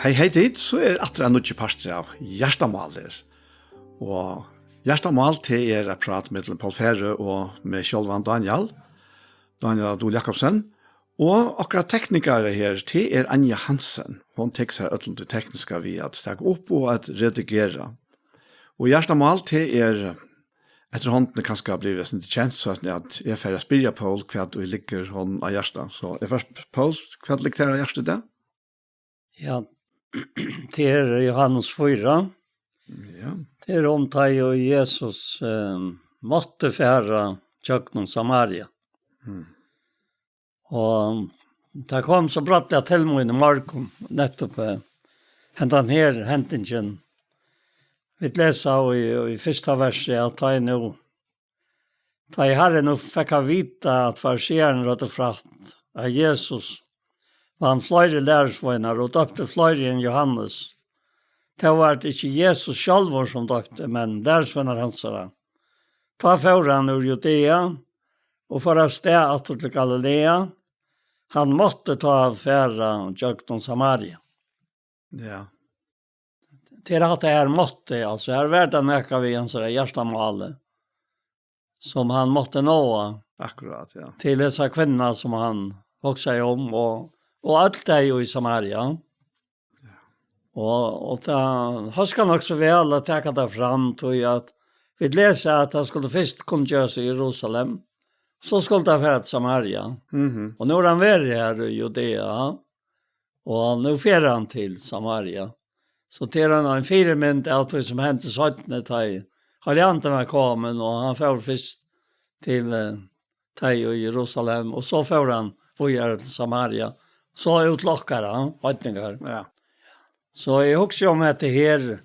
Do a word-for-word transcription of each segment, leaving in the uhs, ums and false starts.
Hey, hey, tit, so er aftur ein nýggjur partur av Hjartamál her. Og Hjartamál, tað er eitt prat millum Poul Færø og meg sjálvan, Dánjal. Dánjal Dúhl Jakobsen. Og okkara teknikari her, tað er Anja Hansen. Hon tekur sær av øllum tí tekniska við at taka upp og at redigera. Og Hjartamál, tað er eftir hondini kanska blivið eitt sindur kent, so at eg fari at spyrja Poul, hvat ið liggur honum á hjarta. So eg fari at spyrja Poul, hvat liggur tær á hjarta í dag? Ja, tað er Jóhannes fýra. Ja. Tað er um tá ið Jesus, eh, mátti fara gjøgnum Samaria. Mm. Og tað kom so bráttliga til mín í morgun, nettupp, eh, hendan her hendingin. Vit lesa í, í fyrsta versi, at tá ið nú, tá ið Harrin nú fekk at vita, at fariseararnir høvdu frætt, at Jesus vann fleiri lærisveinar og døpti fleiri enn Jóhannes, tó var tað ikki Jesus sjálvur, sum døpti, men lærisveinar hansara. Tá fór hann úr Judea og fór av stað aftur til Galilea. Hann mátti tá fara gjøgnum Samaria. Ja. Til at det her måtte, altså, her var tað nakað við hansara hjartamáli, sum hann mátti náa. Akkurát, ja. Til hesa kvinnuna, sum hann hugsaði um, og, og alt tað í Samaria. Og, og tað hóskar nokk so væl at taka tað fram, tí at vit lesa, at tað skuldi fyrst kunngjørast í Jerusalem, so skuldi tað fara til Samaria. Mhm. Og nú er hann verið her í Judea, og nú fer hann til Samaria. So tað er ein, ein fyrimynd av tí, sum hendi seinni, tá ið Heilagi Andin var komin, og hann fór fyrst til, eh, tey í Jerusalem, og so fór hann víðari til Samaria. So út til okkara, heidningar. Ja. So eg hugsi um hetta her,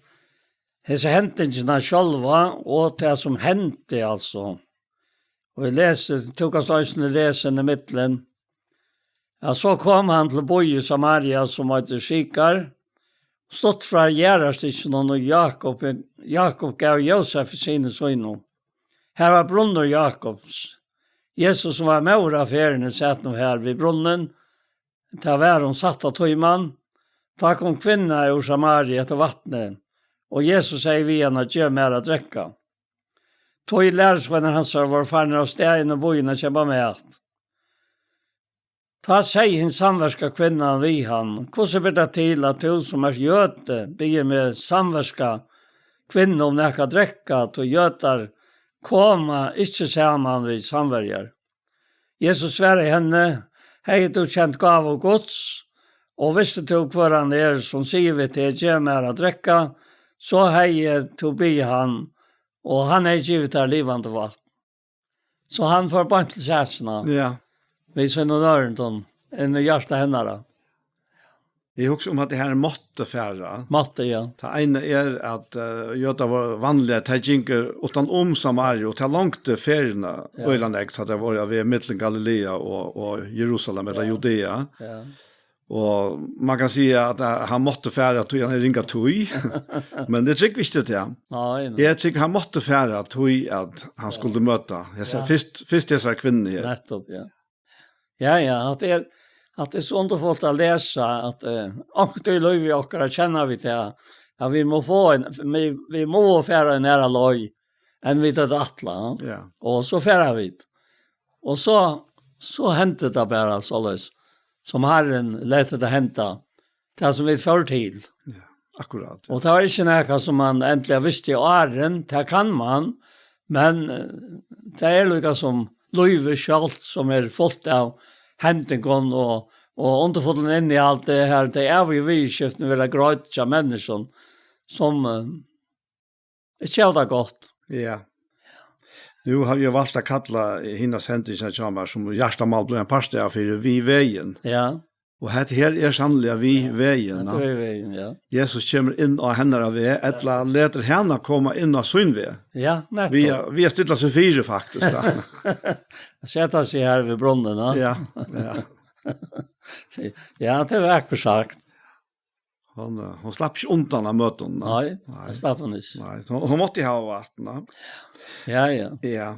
hesa hendingina sjálva, og tað sum hendi, altso. Og eg lesi, tú kanst eisini lesa inn í millum. Ja, so kom hann til býin Samaria, sum eitur Sikar, stutt frá jarðarstykkinum, og Jakob, Jakob gav Jósef syni sínum. Her var brunnur Jakobs. Jesus, sum var móður á ferðini, sat nú her við brunnin. Tað var um sætta tíman. Tá kom kvinna úr Samaria eftir vatni, og Jesus segði við hana: Gev mær at drekka. Tí lærisveinar hansara vóru farnir av stað inn í býin at keypa mat. Tá segði hin samverska kvinnan við hann: Hvussu ber tað til, at tú, sum ert jødi, biður meg, samverska kvinnu, um nakað at drekka, tí jødar koma ikki saman við samverjar? Jesus svaraði henni: Hevði tú kent gávu Guds, og visti tú, hvør hann er, sum sigur við teg: Gev mær at drekka, so hevði tú biðið hann, og hann hevði givið tær livandi vatn. So hann fór beint til sæsina. Ja. Við sínum ørindum, inn í hjarta hennara. Eg hugsi um, at tað her mátti fara. Mátti, ja. Tað eina er, at, eh, jødar vóru vanliga, tey gingu uttan um Samaria, og tað longdi ferðina, ja, øgiliga nógv, tá tað var á veg millum Galilea og, og Jerusalem, ella, ja, Judea. Ja. Og man kann siga, at, eh, hann mátti fara, tí hann hevði ringa tíð. Men eg trúgvi ikki tað. Nei, nei. Eg trúgvi, hann mátti fara, tí at hann, ja, skuldi møta hesa, ja, fyrst, fyrst hesa kvinnu her. Nettupp, ja. Ja, ja, at tað er, at tað er so undurfult at lesa, at, eh, onkuntíð í lívi okkara kenna vit tað, at vit mugu fara ein, vit, vit mugu fara ein aðra leið, enn vit høvdu ætlað, ja. Ja. Og so fara vit. Og so, so hendi tað bara soleiðis, sum Harrin læt tað henda, tað sum vit fóru til. Ja, akkurát, ja. Og tað var ikki nakað, sum man endiliga visti áðrenn, tað kann man, men, eh, tað er líka sum lívið sjálvt, sum er fult av hendingum og, og undurfullum innihaldi, har tey ævigu viðurskiftini verða greidd hjá menniskjum, sum, eh, ikki hava tað gott. Ja. Nú havi eg valt at kalla hina sendingina hjá mær, sum Hjartamál blívur ein partur av, fyri Við vegin. Ja. Og hetta her er sanniliga við vegin, hetta er við vegin, ja. Jesus kemur inn á hennara veg, ella letur hana koma inn á sín veg. Ja, nettupp. Við at, við at stilla seg fyri, faktiskt, tá. Seta seg her við brunnin, ja. Ja, ja. Ja, tað er vakurt sagt. Hon, eh, hon slapp ikki undan av møtum, nei. Nei, nei, tað slapp hon ikki. Nei, hon, hon mátti hava vatn, nei. Ja, ja. Ja.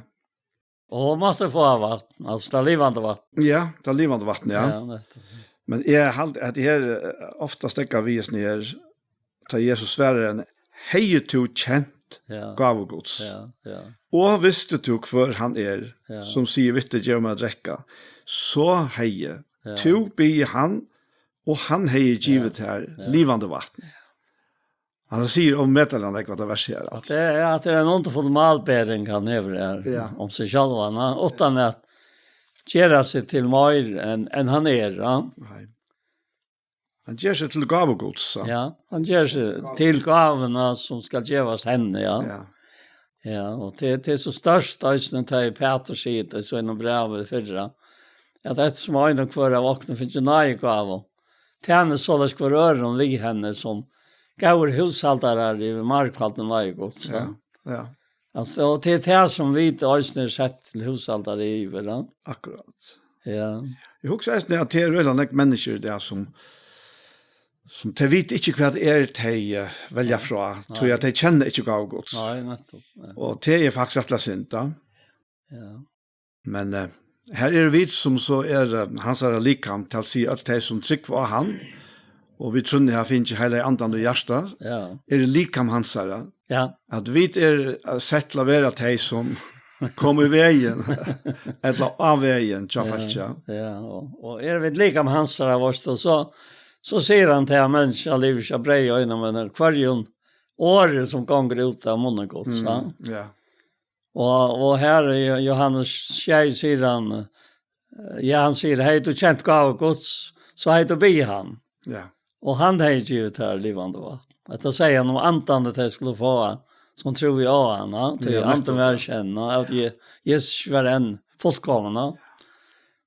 Og hon mátti fáa vatn, altso tað livandi vatn. Ja, tað livandi vatn, ja. Ja, nettupp. Men eg haldi, at her, eh, ofta steðga vit hesum her, tá Jesus svarar henni: "Hevði tú kent Ja. gávu Guds, Ja, ja. og visti tú, hvør hann er, Ja. sum sigur við teg: 'Gev mær at drekka,' so hevði Ja. tú biðið hann, og hann hevði givið Ja. tær Ja. livandi vatn." Hann sigur ómetaliga nógv, hetta versið her, At altso. det er, at det er en underfull malbering han hevur her, Ja. um seg sjálvan, ja. Uttan at gera seg til meir enn, enn hann er, ja. Nei. Hann ger seg til gávu Guds, so. Ja, hann ger seg til gávuna sum skal gevast henni, ja. Ja. Ja, og til, til so størst eisini tá ið Pætur sigur tað í sínum brævi fyrra, at eftirsum ein og hvør av okkum fingið náðigávu, tænir soleiðis hvør øðrum við henni sum góðir húshaldarar yvir margfaldi náði Guds, ja. Ja, ja. Altso, og til tað sum vit eisini eru sett til húshaldarar yvir, ja. Akkurát. Ja. Eg hugsi eisini at tað eru øgiliga nógv menniskjur í dag sum, sum tey vita ikki hvat er tey, eh, velja frá, tí Nei. at tey kenna ikki gávu Guds. Nei, nettopp. Ja. Og tað er faktiskt rættiliga synd, da. Ja. Men, eh, her eru vit sum so er, eh, hansara likam, tað vil siga øll tey sum trúgva á hann, og við trúnni hava fingið Heilaga Andan í hjarta, Ja. eru likam hansara. Ja. At vit eru, eh, sett til at vera tey sum koma í vegin, ella á vegin, hjá Ja, fólki. ja, og, og eru vit likam hansara, veitst tú, so, so sigur hann til at menniskjan livir ikki av breyði einum, men av hvørjum orði sum gongur út av munni Guds, Mm, ja. ja. Og, og her í Johannes sjey sigur hann, eh, ja, hann sigur: "Hevði tú kent gávu Guds, so hevði tú biðið hann, Ja. og hann hevði givið tær livandi vatn." Hetta segði hann um andan, at tey skulu fáa, sum trúðu á hann, ja. Tí Ja, andan nettopp, var ja. ikki enn, ja, at Je-, Jesus var enn fullkomin, ja.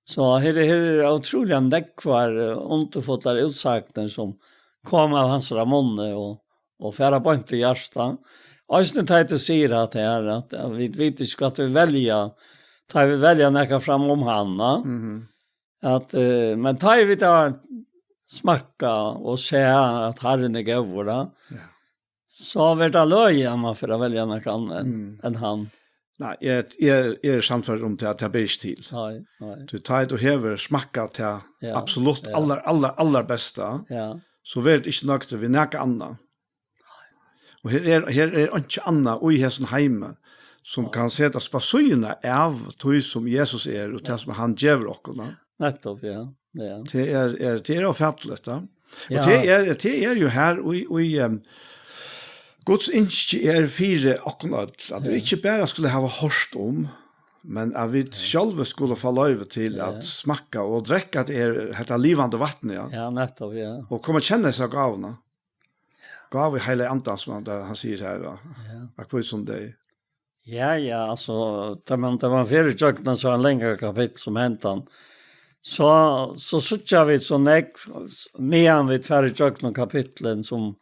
So her, her er ótrúliga nógvar, eh, undurfullar útsagnir sum koma av hansara munni og, og fara beint í hjartað. Eisini tá tú sigur at her, at, at vit vita ikki hvat vit velja, tá vit velja nakað fram um hann, ja. Mhm. At, eh, men tá vit hava smakkað og sæð at Harrin er góður, ja, Ja. so verður tað løgið, at man fer at velja nakað annað enn, Mm. enn hann. Nei, eg, eg, eg eri sannførdur um tað, at tað ber ikki til. Nei, nei. Tú, tá tú hevur smakkað tað Ja, absolutt ja. allar, allar, allar besta, Ja. so verður tú ikki nøgdur við nakað annað. Og her er, her er einki annað í hesum heimi, sum kann setast á síðuna av tí, sum Jesus er, og tað, sum hann gevur okkum, ja. Nettopp, ja. Ja. Tað er, er, tað er ófatiligt, ja. Og Ja. tað er, tað er jo her, í, í, em, Guds ynski er fyri okkum øll, at vit Ja. ikki bara skulu hava hoyrt um, men at vit sjálvi skulu fáa loyvi til Ja. at smakka og drekka at er hetta livandi vatnið, ja. Ja, nettopp, ja. Og koma at kenna hesa gávuna. Gávu Heilaga Andans, sum hann, hann sigur her, ja. Ja. At hví sum tey. Ja, ja, altso, tá man, tá man fer í gjøgnum so ein langan kapittul sum hendan, so, so síggja vit so nógv, meðan vit fara í gjøgnum kapitlin, sum,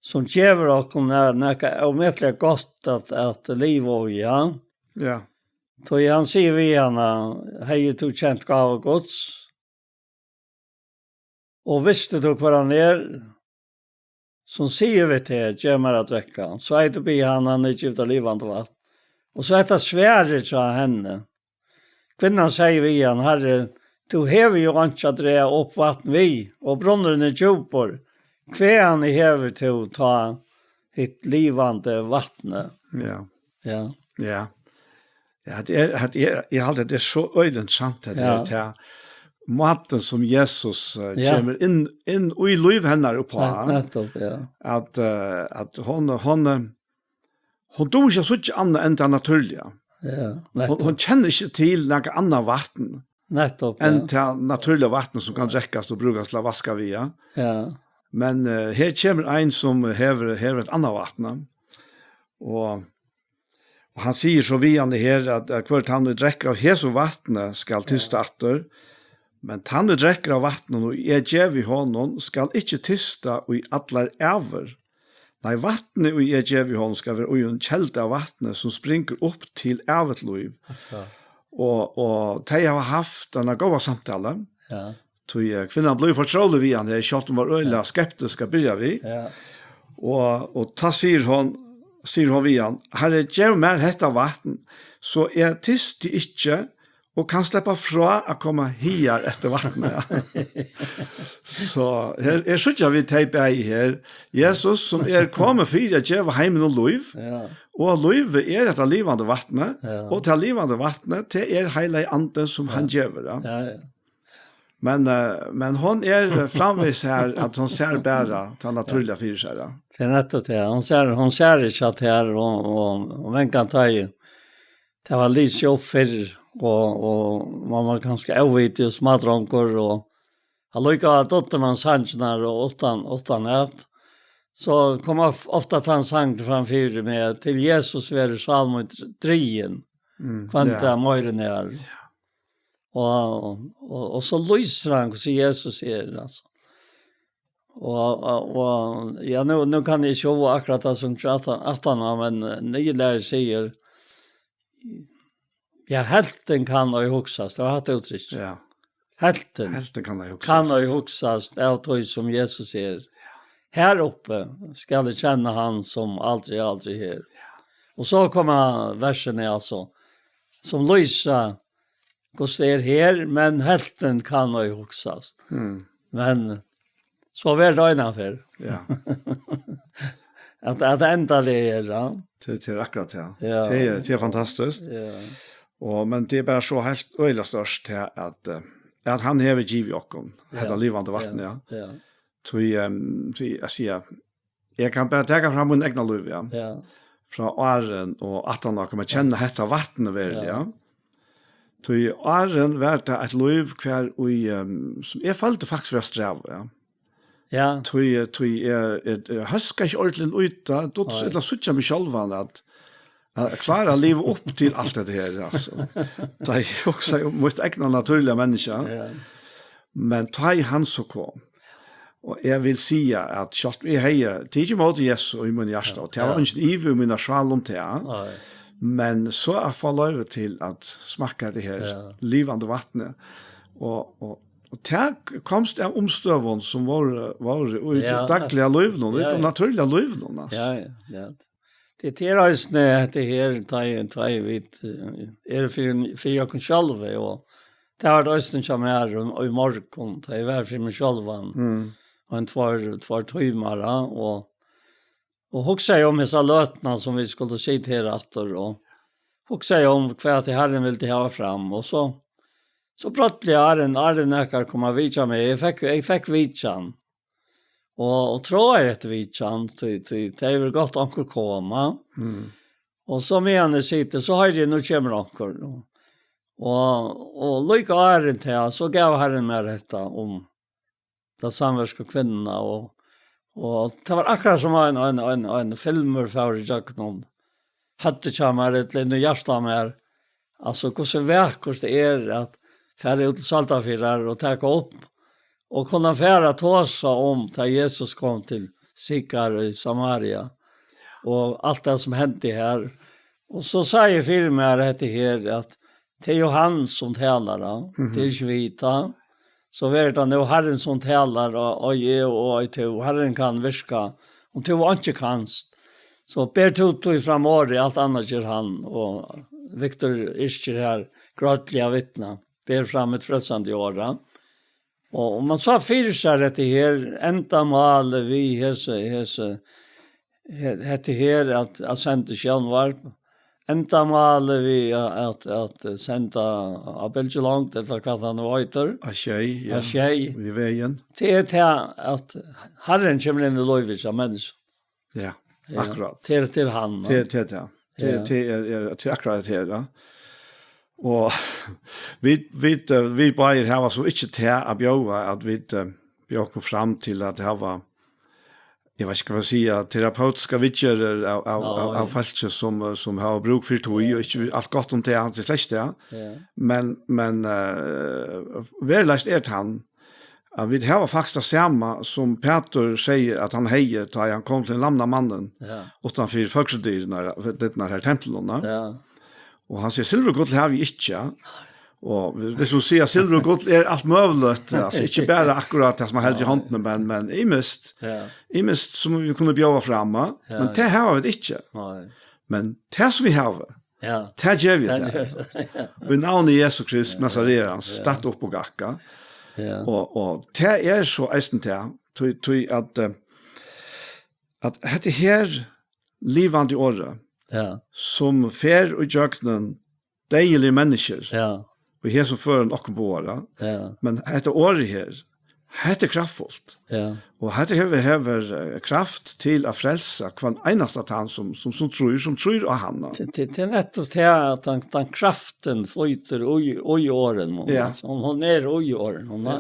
sum gevur okkum na-, nakað ómetaliga gott at, at liva í, ja. Ja. Tí hann sigur við hana: "Hevði tú kent gávu Guds, og visti tú, hvør hann er, sum sigur við teg: 'Gev mær at drekka,' so hevði tú biðið hann, hann hevði givið tær livandi vatn." Og so hetta svarið hjá henni. Kvinnan segði við hann: "Harri, tú hevur jo einki at draga upp vatn við, og brunnurin er djúpur. Hvaðani hevur tú tá hitt livandi vatnið?" Ja. Ja. Ja. Ja, hetta er, hetta er, eg haldi, hetta er so øgiliga interessant, hetta Ja. er, tað mátin sum Jesus, eh, Ja. kemur inn, inn í lív hennara uppá, Net-, nettopp, ja. at, eh, at hon, hon, eh, hon dugir ikki at síggja annað enn tað natúrliga. Ja, Hon, nettopp. hon kennir ikki til nakað annað vatn Nettopp, enn ja. tað natúrliga vatnið sum kann drekkast og brúkast til at vaska við, ja. Ja. Men, eh, her kemur ein sum hevur, hevur eitt annað vatn, ja. Og, og hann sigur so við hann her, at, at hvør tann ið drekkur av hesum vatni skal Ja. tysta aftur, men tann ið drekkur av vatninum, ið eg gevi honum, skal ikki tysta í allar ævir. Nei, vatnið, ið eg gevi honum, skal vera í honum kelda av vatni, sum springur upp til ævigt lív. Akkurát. Og, og tey hava havt eina góða samtalu. Ja. Tí, eh, kvinnan blívur fortrúlig við hann her, sjálvt um var øgiliga skeptisk at byrja við. Ja. Og, og tá sigur hon, sigur hon við hann: "Harri, gev mær hetta vatn, so eg tysti ikki, og kann sleppa frá at koma higar eftir vatni. So her, her síggja vit tey bæði her. Jesus, sum er komin fyri at geva heiminum lív, ja, og lívið er hetta livandi vatnið, ja, og tað livandi vatnið, tað er Heilagi Andin, sum hann gevur. Ja. Ja, ja. Men, eh, men hon er framvegis her, at hon sær bara tað natúrliga fyri sær. Ja. Tað er nettupp tað. Hon sær, hon sær ikki at her, og, og, og men kann ta í. Tað var lisið upp fyrr, og, og man var kanska óvitur og smádrongur, og allíkavæl dugdi man sangirnar og uttan, uttan at. So kom of-, ofta tann sangur fram fyri meg, "Til Jesus verður sál mín dr-, drigin, mm, hvønn dag meira nær." Ja. Og, og, og so lýsir hann hvussu Jesus er, altso. Og, og, og, ja, nú, nú kann eg ikki huga akkurát tað sum hjá aftan, aftan á, men, eh, Niðurlagið sigur, "Ja, helvtin kann ei hugsast." Tað var hatta úttrykk. Ja. "Helvtin kann ei hugsast." Helvtin kann ei hugsast av tí sum Jesus er. "Her uppi skal eg kenna hann sum aldri, aldri her." Ja. Og so koma versini, altso, sum lýsa hvussu tað er her, men helvtin kann ei hugsast. Mm. Men so verður tað einaferð. Ja. At, at enda tað er, ja. Tað, tað er akkurát, ja. Ja. Tað er, tað er fantastiskt. Ja. Og, men tað er bara so heilt øgiliga stórt til at, eh, at hann hevur givið okkum hetta livandi vatn, ja. Ja. Tí, ehm, tí, eg sigi, eg kann bara taka fram mín egna lív, ja. Ja. Frá áðrenn og aftan á kom at kenna hetta vatnið veruliga, ja. Tí áðrenn var tað eitt lív hvar í, ehm, sum eg føldi faktiskt var strævið, ja. Ja. Tí, tí eg, eg, eg hóskaði ikki ordiliga í tað, dugdi so illa at síggja meg sjálvan at, at klára at liva upp til alt hetta her, altso. Tá eg hugsaði um mítt egna natúrliga menniskja. Ja. Men tá ið hann so kom, og eg vil siga at sjálvt eg hevði tikið ímóti Jesu í mín hjarta, og tað var eingin ivi í mína sál um tað. Nei. Men so at fáa loyvi til at smakka hetta her livandi vatnið, og, og, og tað komst av umstøðum sum vóru, vóru í dagliga lívinum, í tí natúrliga lívinum, altso. Ja, ja, ja. Tað, tað er eisini hetta her, tá ið, tá ið vit, eh, eru fyri, fyri okkum sjálvi, og tað var tað eisini hjá mær í, í morgun, tá eg var fyri meg sjálvan, mm, ein tveir, tveir tímar, ja, og, og hugsaði um hesa løtuna sum vit skuldu sita her aftur, og hugsaði um hvat ið Harrin vildi hava fram, og so, so brádliga áðrenn, áðrenn nakar kom at vitja meg, eg fekk, eg fekk vitjan. Og, og tráði eftir vitjan, tí, tí tað hevur gott onkur koma. Mm. Og so meðan eg siti, so hoyri eg, nú kemur onkur. Og, og, og líka áðrenn tað, so gav Harrin mær hetta um ta samverska kvinnuna, og, og tað var akkurát sum ein, ein, ein, ein filmur fór ígjøgnum høvdið hjá mær, ella inn í hjartað á mær. Altso, hvussu vakurt tað er at fara út til Søldarfjarðar og taka upp, og kunna fara at tosa um tá Jesus kom til Sykar í Samaria, og alt tað sum hendi har. Og so sá eg fyri mær hetta her, at tað er Jóhannes sum talar, ja. Mhm. Tað er ikki vit, ja. So verður tað nú Harrin sum talar, og, og eg og eg tú. Harrin kann virka, um tú einki kanst. So ber tú tí fram orðið, alt annað ger hann. Og Viktor yrkir her, grádliga vitna, ber fram eitt frelsandi orð, ja. Og, og man sá fyri sær hetta her, endamálið við hesi, hesi, he-, hetta her at, at senda sjónvarp, endamálið við at, at, at senda á bylgjulongd, ella hvat tað nú eitur. Á sjey, ja. Á sjey. Við vegin. Tað er tað at Harrin kemur inn í lívið hjá menniskjum. Ja, ja, akkurát. Til, til hann, ja. Til, til, ja. Til, ja, til er, er, til akkurát her, ja. Og vit, vit, eh, vit báðir hava so ikki tað at bjóða, at vit, eh, bjóða okkum fram til at hava, eg veit ikki, hvat man siga, terapeutiska viðgerðir av, av, av, av, nei, fólki sum, eh, sum hava brúk fyri tí, og ikki alt gott um tað, tað er slett tað. Ja. Men, men, eh, veruleikin er tann, at vit hava faktiskt tað sama sum Pætur segði at hann hevði, tá hann kom til ein lamnan mannin, ja, uttan fyri fólkadyrnar, dyrnar her í templinum, ja. Og hann sigur, "Silvur og gull havi eg ikki." Og hvis du sier, "Silvur og gull er alt møguligt", altso, ikki bara akkurát tað sum man heldur í hondini, men, men ymiskt, ja, ymiskt sum vit kunnu bjóða fram, ja, men tað hava vit ikki. Nei. Men tað sum vit hava, Ja. Tað gevi eg tær. Í navni Jesu Krist, Nazareans, statt upp og gakka. Ja. Og, og tað er so eisini tað, tí, tí at, eh, at hetta her livandi orðið, ja, sum fer í gjøgnum deyðilig menniskju, ja, og her sum førum okkum báðar, ja, men hetta orðið her, hetta er kraftfult. Ja. Og hetta hevur, hevur, eh, kraft til at frelsa hvønn einasta tann sum, sum, sum trýr, sum trýr á hann. Til, til, til nettopp tað at tann, tann kraftin flýtur í, í orðinum, ja, altso, hon, hon er í orðinum, ja.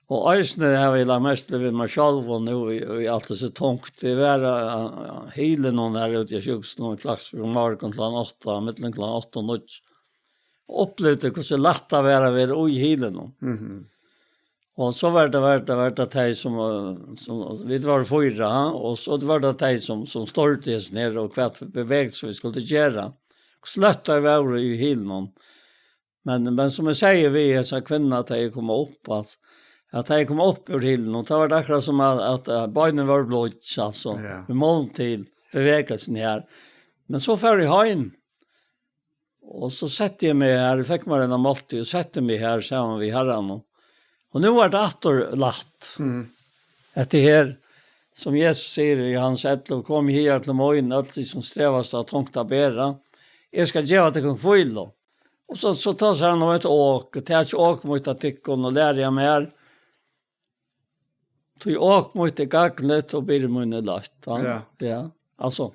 Og eisini havi eg lagt merki til við mær sjálvum nú í, í alt hesi tungt. Eg var, eh, eh, hilinum her úti á sjúkrahúsinum í Klaksvík um morgun klokkan átta, millum klokkan átta og níggju. Og upplivdi hvussu lætt tað var at vera í hilinum. Mhm. Og so var tað, var tað, var tað tey sum, eh, sum, vit vóru fýra, og so var tað tey sum, sum stýrdu hesum her, og hvat bevegelse vit skuldu gera. Hvussu lætt tað var í hilinum. Men, men sum eg sigi við hesa kvinnuna, at tey koma upp, at, at tey koma upp úr hilinum, og tað var akkurát sum at, at, at beini vóru blídd, altso, ja, við mun til bevegelsin her. Men so fór eg heim, og so setti eg meg her, eg fekk mær eina máltíð, og setti meg her saman við Harranum. Og nú var tað aftur lætt. Mm. Hetta her, sum Jesus sigur í Johannes ellivu, "Kom higar til mín, øll tit sum strevast og hava tungt at bera, eg skal geva tykkum hvílu." Og so, so tosar hann um eitt ok, "Takið ok mítt av tykkum og lærið av mær, tí ok mítt er gagnligt og byrði mín er lætt." Ja. Ja, altso,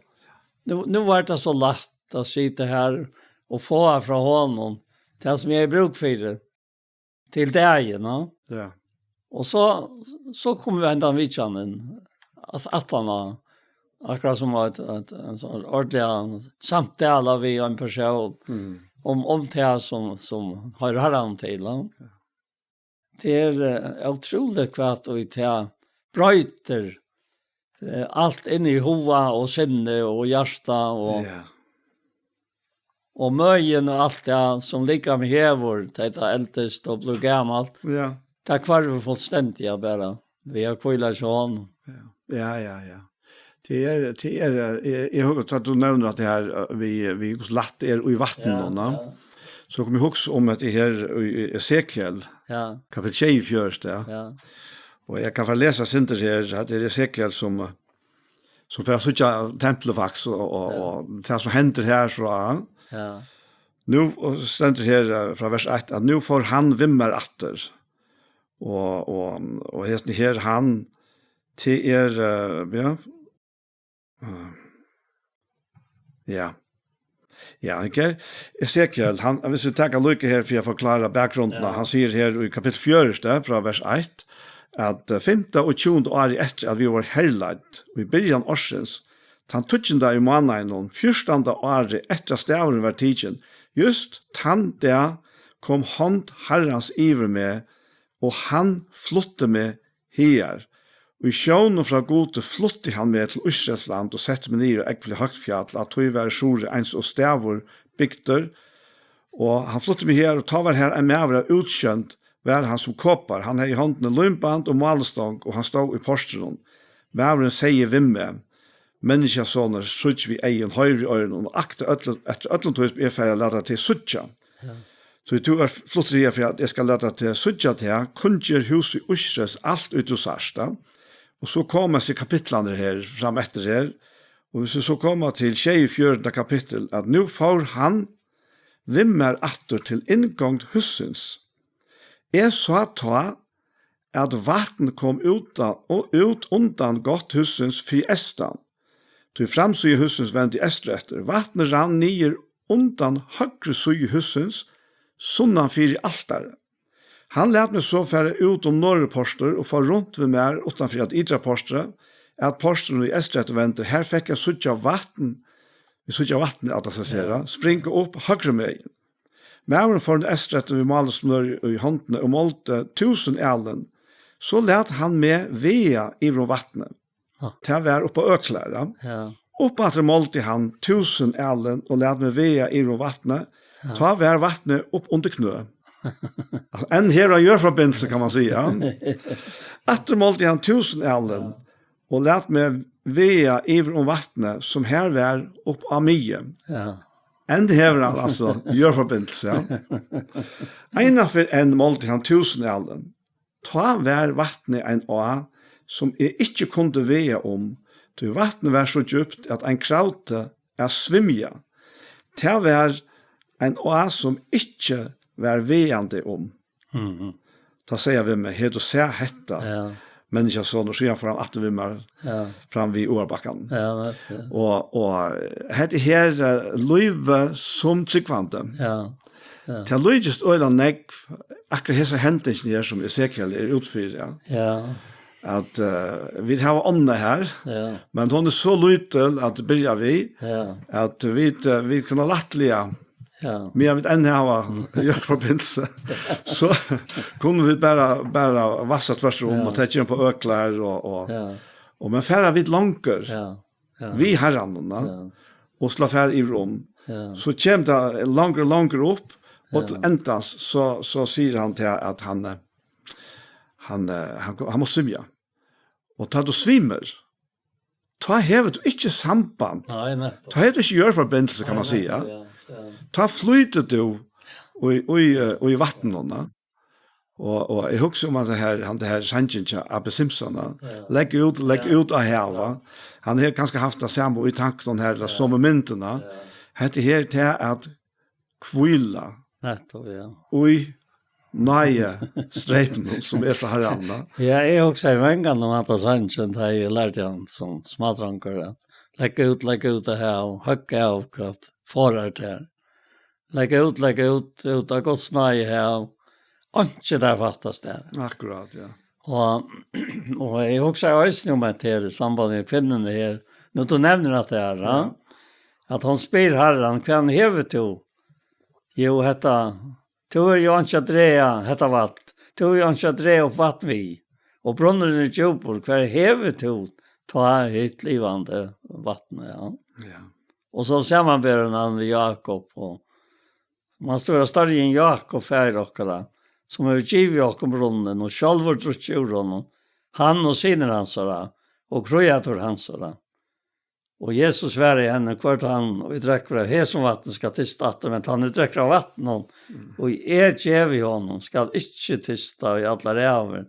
nú, nú var tað so lætt at sita her og fáa frá honum tað sum eg hevði brúk fyri til dagin, ja. Ja. Og so, so kom vit hendan vitjanin, at, at hann var akkurát sum eitt, eitt, ein sånn ordentligan samtala við ein persón, mm, um, um tað sum, sum hoyrir Harranum til, ja. Ja. Tað er, eh, ótrúligt hvat og tað broytir, eh, alt inn í huga og sinni og hjarta og, ja, og møðin og alt tað sum likamið hevur, tá tað eldist og blívur gamalt. Ja. Tað hvørvur fullstendiga bara við at hvíla hjá honum. Ja, ja, ja, ja. Tað er, tað er, eh, eg, eg hugsi, at tú nevnir at tað her, eh, við, við hvussu lætt er í vatninum, ja, ja. So kom eg hugsa um hetta her í, í Esekiel, ja, kapittul sjeyogfjøruti, ja. Ja. Og eg kann fara lesa eitt sindur her, at tað er Esekiel sum, eh, sum fer at síggja templið faktiskt, og, og, ja, og tað sum hendir her frá. Ja. Nú, og stendur her, eh, frá vers eitt, at nú fór hann við mær aftur. Og, og, og hesin her, hann, tað er, eh, ja. Eh, ja. Ja, ok. Esekiel, hann, hvis vi tekur líka her fyri at forklára bakgrunden, ja, hann sigur her í kapittul fjøruti frá vers eitt, at, eh, fimta og tjúgunda árið eftir at vit vóru herleidd, í byrjan ársins, tann tíggjunda í mánaðinum, fjúrtanda árið eftir at stavurin var tikin, júst tann dag kom hond Harrans yvir meg, og hann flutti meg higar. Í sjónum frá Gudi flutti hann meg til Ísraelsland og setti meg niður á ógvuliga høgt fjall, á tí var suðrið eins og stavur bygdur, og hann flutti meg higar, og tá var har ein maður av útsjónd, var hann sum kopar. Hann hevði í hondini límband og málastong, og hann stóð í portrinum. Maðurin segði við meg: Menniskjasonur, síggj við eygum, hoyr við oyrunum, og akta øllum, eftir øllum tí, sum eg fari at lata teg síggja. Ja. Tí tú ert fluttur higar fyri, at eg skal lata teg síggja tað, kunngerð húsi Ísraels alt, ið tú sært tað. Og so koma hesi kapitlarnir her, fram eftir her. Og hvis vit so koma til sjeyogfjøruti kapittul, at nú fór hann við mær aftur til inngongd hússins. Eg sá tá, at vatn kom út, út undan gátt hússins fyri eystan, tí framsíða hússins vendi eystureftir. Vatnið rann niður undan høgru síðu hússins, sunnan fyri altarið. Hann læt meg so fara út um norðurportur og fór runt við mær uttan fyri at ytra portrið, at porturin í eystureftir vendir. Har fekk eg at síggja vatn, vit síggja vatnið, at tað sera, springa upp høgru megin. Maðurin fór nú eystureftir við málastongina í hondini og máldi túsund alin. So læt hann meg vaða yvir um vatnið. Ja. Tað var upp á øklar, ja. Ja. Upp aftur máldi hann túsund alin og læt meg vaða yvir um vatnið. Ja. Tá var vatnið upp undir knø. Altso, enn her á jørðforbindelse, kann man siga. Aftur máldi hann túsund alin, ja, og læt meg vaða yvir um vatnið, sum har var upp á miðju. Ja. Enn hevur hann altso jørðforbindilsi, ja. Einaferð enn máldi hann túsund alin. Tá var vatnið ein á, sum eg ikki kundi vega um, tí vatnið var so djúpt, at ein kravdi at svimja. Tað var ein á, sum ikki var vegandi um. Mhm. Tá segði hann við meg: "Hevur tú sæð hetta, ja, menniskjasonur?" Síðan fór hann aftur við mær, ja, fram við áarbakkan. Ja, tað er tað. Og, og hetta her, eh, lívið sum trúgvandi. Ja, ja. Tað líkist øgiliga nógv, akkurát hesa hendingin her, sum Esekiel er útfyri, ja. Ja. At, eh, vit hava ánna her, ja, men hon er so lítil at byrja við, ja, at vit, eh, vit kunnu lættliga, ja, meðan vit enn hava jørðforbindilsi, so kunnu vit bara, bara vassa tvørtur um, ja, og taka inn á øklar og, og, ja, og men fara vit longur, ja, ja, við Harranum, ja, og skulu fara yvir um, ja, so kemur tað longur og longur upp, og, ja, til endans, so, so sigur hann til at hann, eh, hann, eh, hann, hann má svimja. Og tá tú svimur, tá hevur tú ikki samband. Nei, nettupp. Tá hevur tú ikki jørðforbindilsi, kann man siga. Nei, nettupp, ja, ja. Tá flýtur tú í, í, eh, í vatninum, ja. Og, og eg hugsi um at tað her, hann, tað her sangin hjá Abbi Simpson, ja. Ja. Legg út, legg, ja, út á hav, ja. Hann hevur kanska havt tað sama í tankunum her, ja, somu myndina. Ja. Hetta her, tað at hvíla. Nettupp, ja. Í náði streypinum, sum er frá Harranum, ja. Ja, eg hugsaði mangan um hetta sangin, tá eg lærdi hann sum smádrongur, ja. Legg út, legg út á hav, høgg av, hvat forðar tær. Legg út, legg út, út á Guds náði hav. Einki tær fattast tær. Akkurát, ja. Og, og eg hugsaði eisini um at her, í samband við kvinnuna her, nú tú nevnir at tað er, ja, ja, at hon spyr Harran: "Hvaðani hevur tú?" Jú, hetta, tú hevur jú einki at draga, hetta vatn. Tú hevur jú einki at draga upp vatn við. Og brunnurin er djúpur, hvar hevur tú tá hitt livandi vatn, ja. Ja. Og so samanber hann hann við Jákup, og man stóð størri enn Jákup, faðir okkara, sum hevur givið okkum brunnin, og sjálvur drukkið úr honum, hann og synir hansara, og kríatúr hansara. Og Jesus svaraði henni: "Hvør tann, ið drekkur av hesum vatni, skal tysta aftur, men tann, ið drekkur av vatninum, mm, ið eg gevi honum, skal ikki tysta í allar ævir.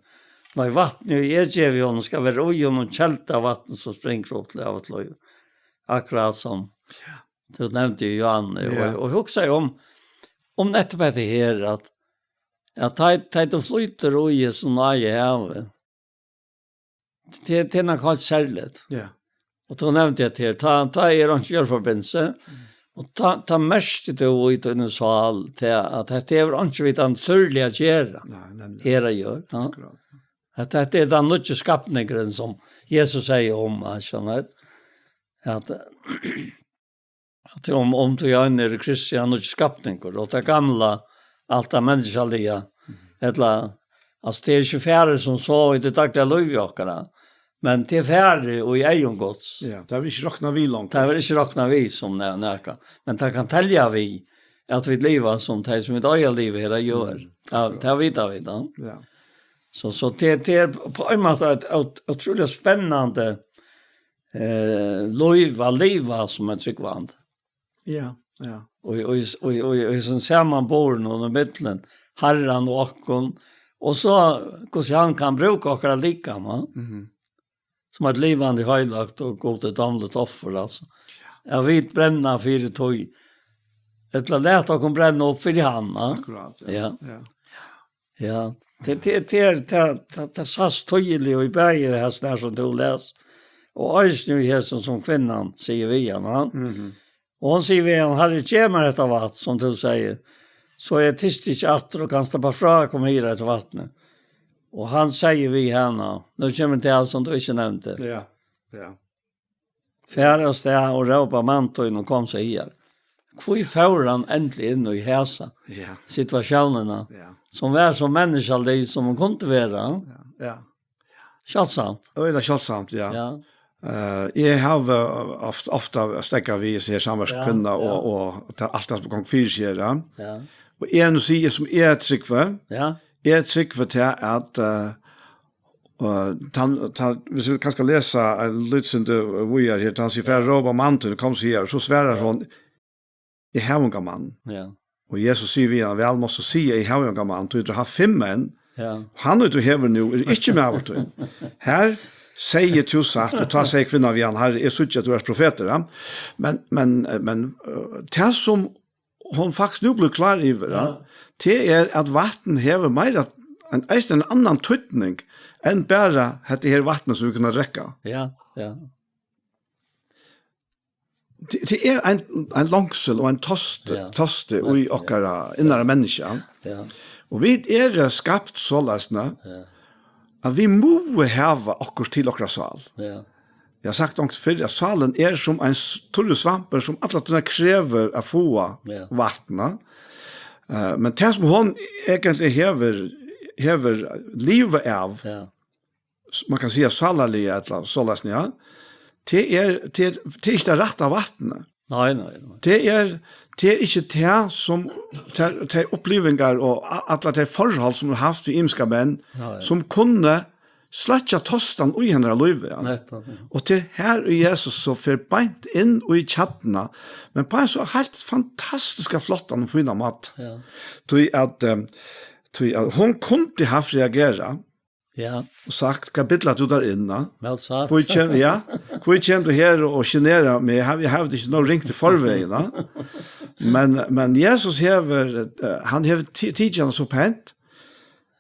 Nei, vatnið, ið eg gevi honum, skal vera í honum kelda av vatni, sum springur upp til ævigt lív." Akkurát sum, ja, tú nevndi jo Johanne, ja, og, og hugsaði um, um nettupp hetta her, at, at tá, tá tú flýtur í Jesu náði havi, tað, tað er nakað heilt serligt. Ja. Og tú nevndi at her, tá, tá er einki jørðforbindilsi, mm, og tá, tá merkir tú í tíni sál, til at hetta hevur einki við tann natúrliga at gera. Nei, nemliga. Her at gera, ja. Akkurát. At hetta er tann nýggi skapningurin, sum Jesus sigur um, hann, skilur. At, at um, um tú og eg eru Kristi, er nýggjur skapningur, og tað gamla, alt tað menniskjaliga, mhm, ella, altso, tað er ikki farið sum so í tí dagliga lívi okkara, men tað er farið í eygum Guds. Ja, tað verður ikki roknað við longur. Tað verður ikki roknað við sum na-, nakað, men tað kann telja við, at vit liva sum tey, sum vit eiga at liva her á jørð. Mm. Ja, akkurát. Tað vita vit, ja. Ja. So, so tað, tað er á ein máta eitt, eitt ótrúliga spennandi, eh, lív at liva sum ein trúgvandi. Ja, ja. Og, og, og, og, og sum samanborin og í millum Harran og okkum, og so hvussu hann kann brúka okkara likam, va? Mhm. Sum eitt livandi, heilagt og Gudi dámligt offur, altso. Ja. At vit brenna fyri tí, ella lata okkum brenna upp fyri hann, va? Akkurát, ja. Ja. Ja. Ja, tað, tað, tað er, tað, tað, tað sæst týðiliga í bæði hesum her sum tú les, og eisini í hesum sum kvinnan sigur við hann, va? Mhm. Og hon sigur við hann: "Harri, gev mær hetta vatn, sum tú sigur, so eg tysti ikki aftur, og kanst tað bara frá at koma higar eftir vatni." Og hann sigur við hana, nú kemur tað sum tú ikki nevndi. Ja, ja. Far avstað og rópa mann tín og kom so higar. Hví fór hann endiliga inn í hesa, ja, situatiónina, ja, sum var so menniskjalig sum hon kundi vera? Ja, ja. Sjáldsamt. Øgiliga sjáldsamt, ja. Ja. Eh, eg havi oft-, ofta steðgað við hesi her samverskukvinnuna, ja, ja, og, og tað, alt tað sum kom fyri seg her, ja. Ja. Og eg nú sigi, sum eg trúgvi, ja, eg trúgvi til at, eh, eh, tann, tann, viss vit kanska lesa eitt lítið sindur víðari her, tá hann sigur: "Far, rópa mann tín, kom so higar", so svarar hon, eg havi ongan mann. Ja. Og Jesus sigur við hann: Væl mást tú siga, eg havi ongan mann, tí tú hevur havt fimm menn, ja, og hann, ið tú hevur nú, er ikki maður tín. Her segði tú satt, og tá segði kvinnan við hann: Harri, eg síggi, at tú ert profetur, ja. Men, men, men, øh, tað sum hon faktiskt nú blívur klár yvir, ja, ja, tað er, at vatn hevur meira, ein, eisini ein annan týdning enn bara hetta her vatnið, sum vit kunnu drekka. Ja, ja. Tað, tað er ein, ein longsel og ein tosti, ja, tosti ja, í okkara innara menniskja. Ja. Og vit eru skapt soleiðis, ja, at vit mugu hava okkurt til okkara sál. Ja. Eg havi sagt onkuntíð fyrr, at sálin er sum ein s-, turrur svampur, sum alla tíðina krevur at fáa, ja, vatn, ja. Eh, men tað, sum hon eigentliga hevur, hevur livað av, ja, s-, man kann siga sálarliga, ella soleiðis, ja, tað er, tað er, tað er ikki tað rætta vatnið. Nei, nei, nei. Tað er, tað er ikki tað, sum tær, tær upplivingar og a-, allar tær forhold, sum hon hevur havt við ymiskar menn, nei, sum kunnu sløkkja tostan í hennara lívi, ja. Nettupp, ja. Og tað er her, ið Jesus so fer beint inn í kjarnan, men á ein so heilt fantastiskan, flottan og fínan máta. Ja. Tí at, eh, tí at hon kundi havt reagerað, ja, og sagt: Hvat billar tú tær inn, da? Væl sagt. Hví kem-, ja, hví kemur tú her og, og generar meg? Eg havi, eg havi tað ikki nóg ringt í forvegin, da. Men, men Jesus hevur, eh, hann hevur ti-, tikið hana so pent,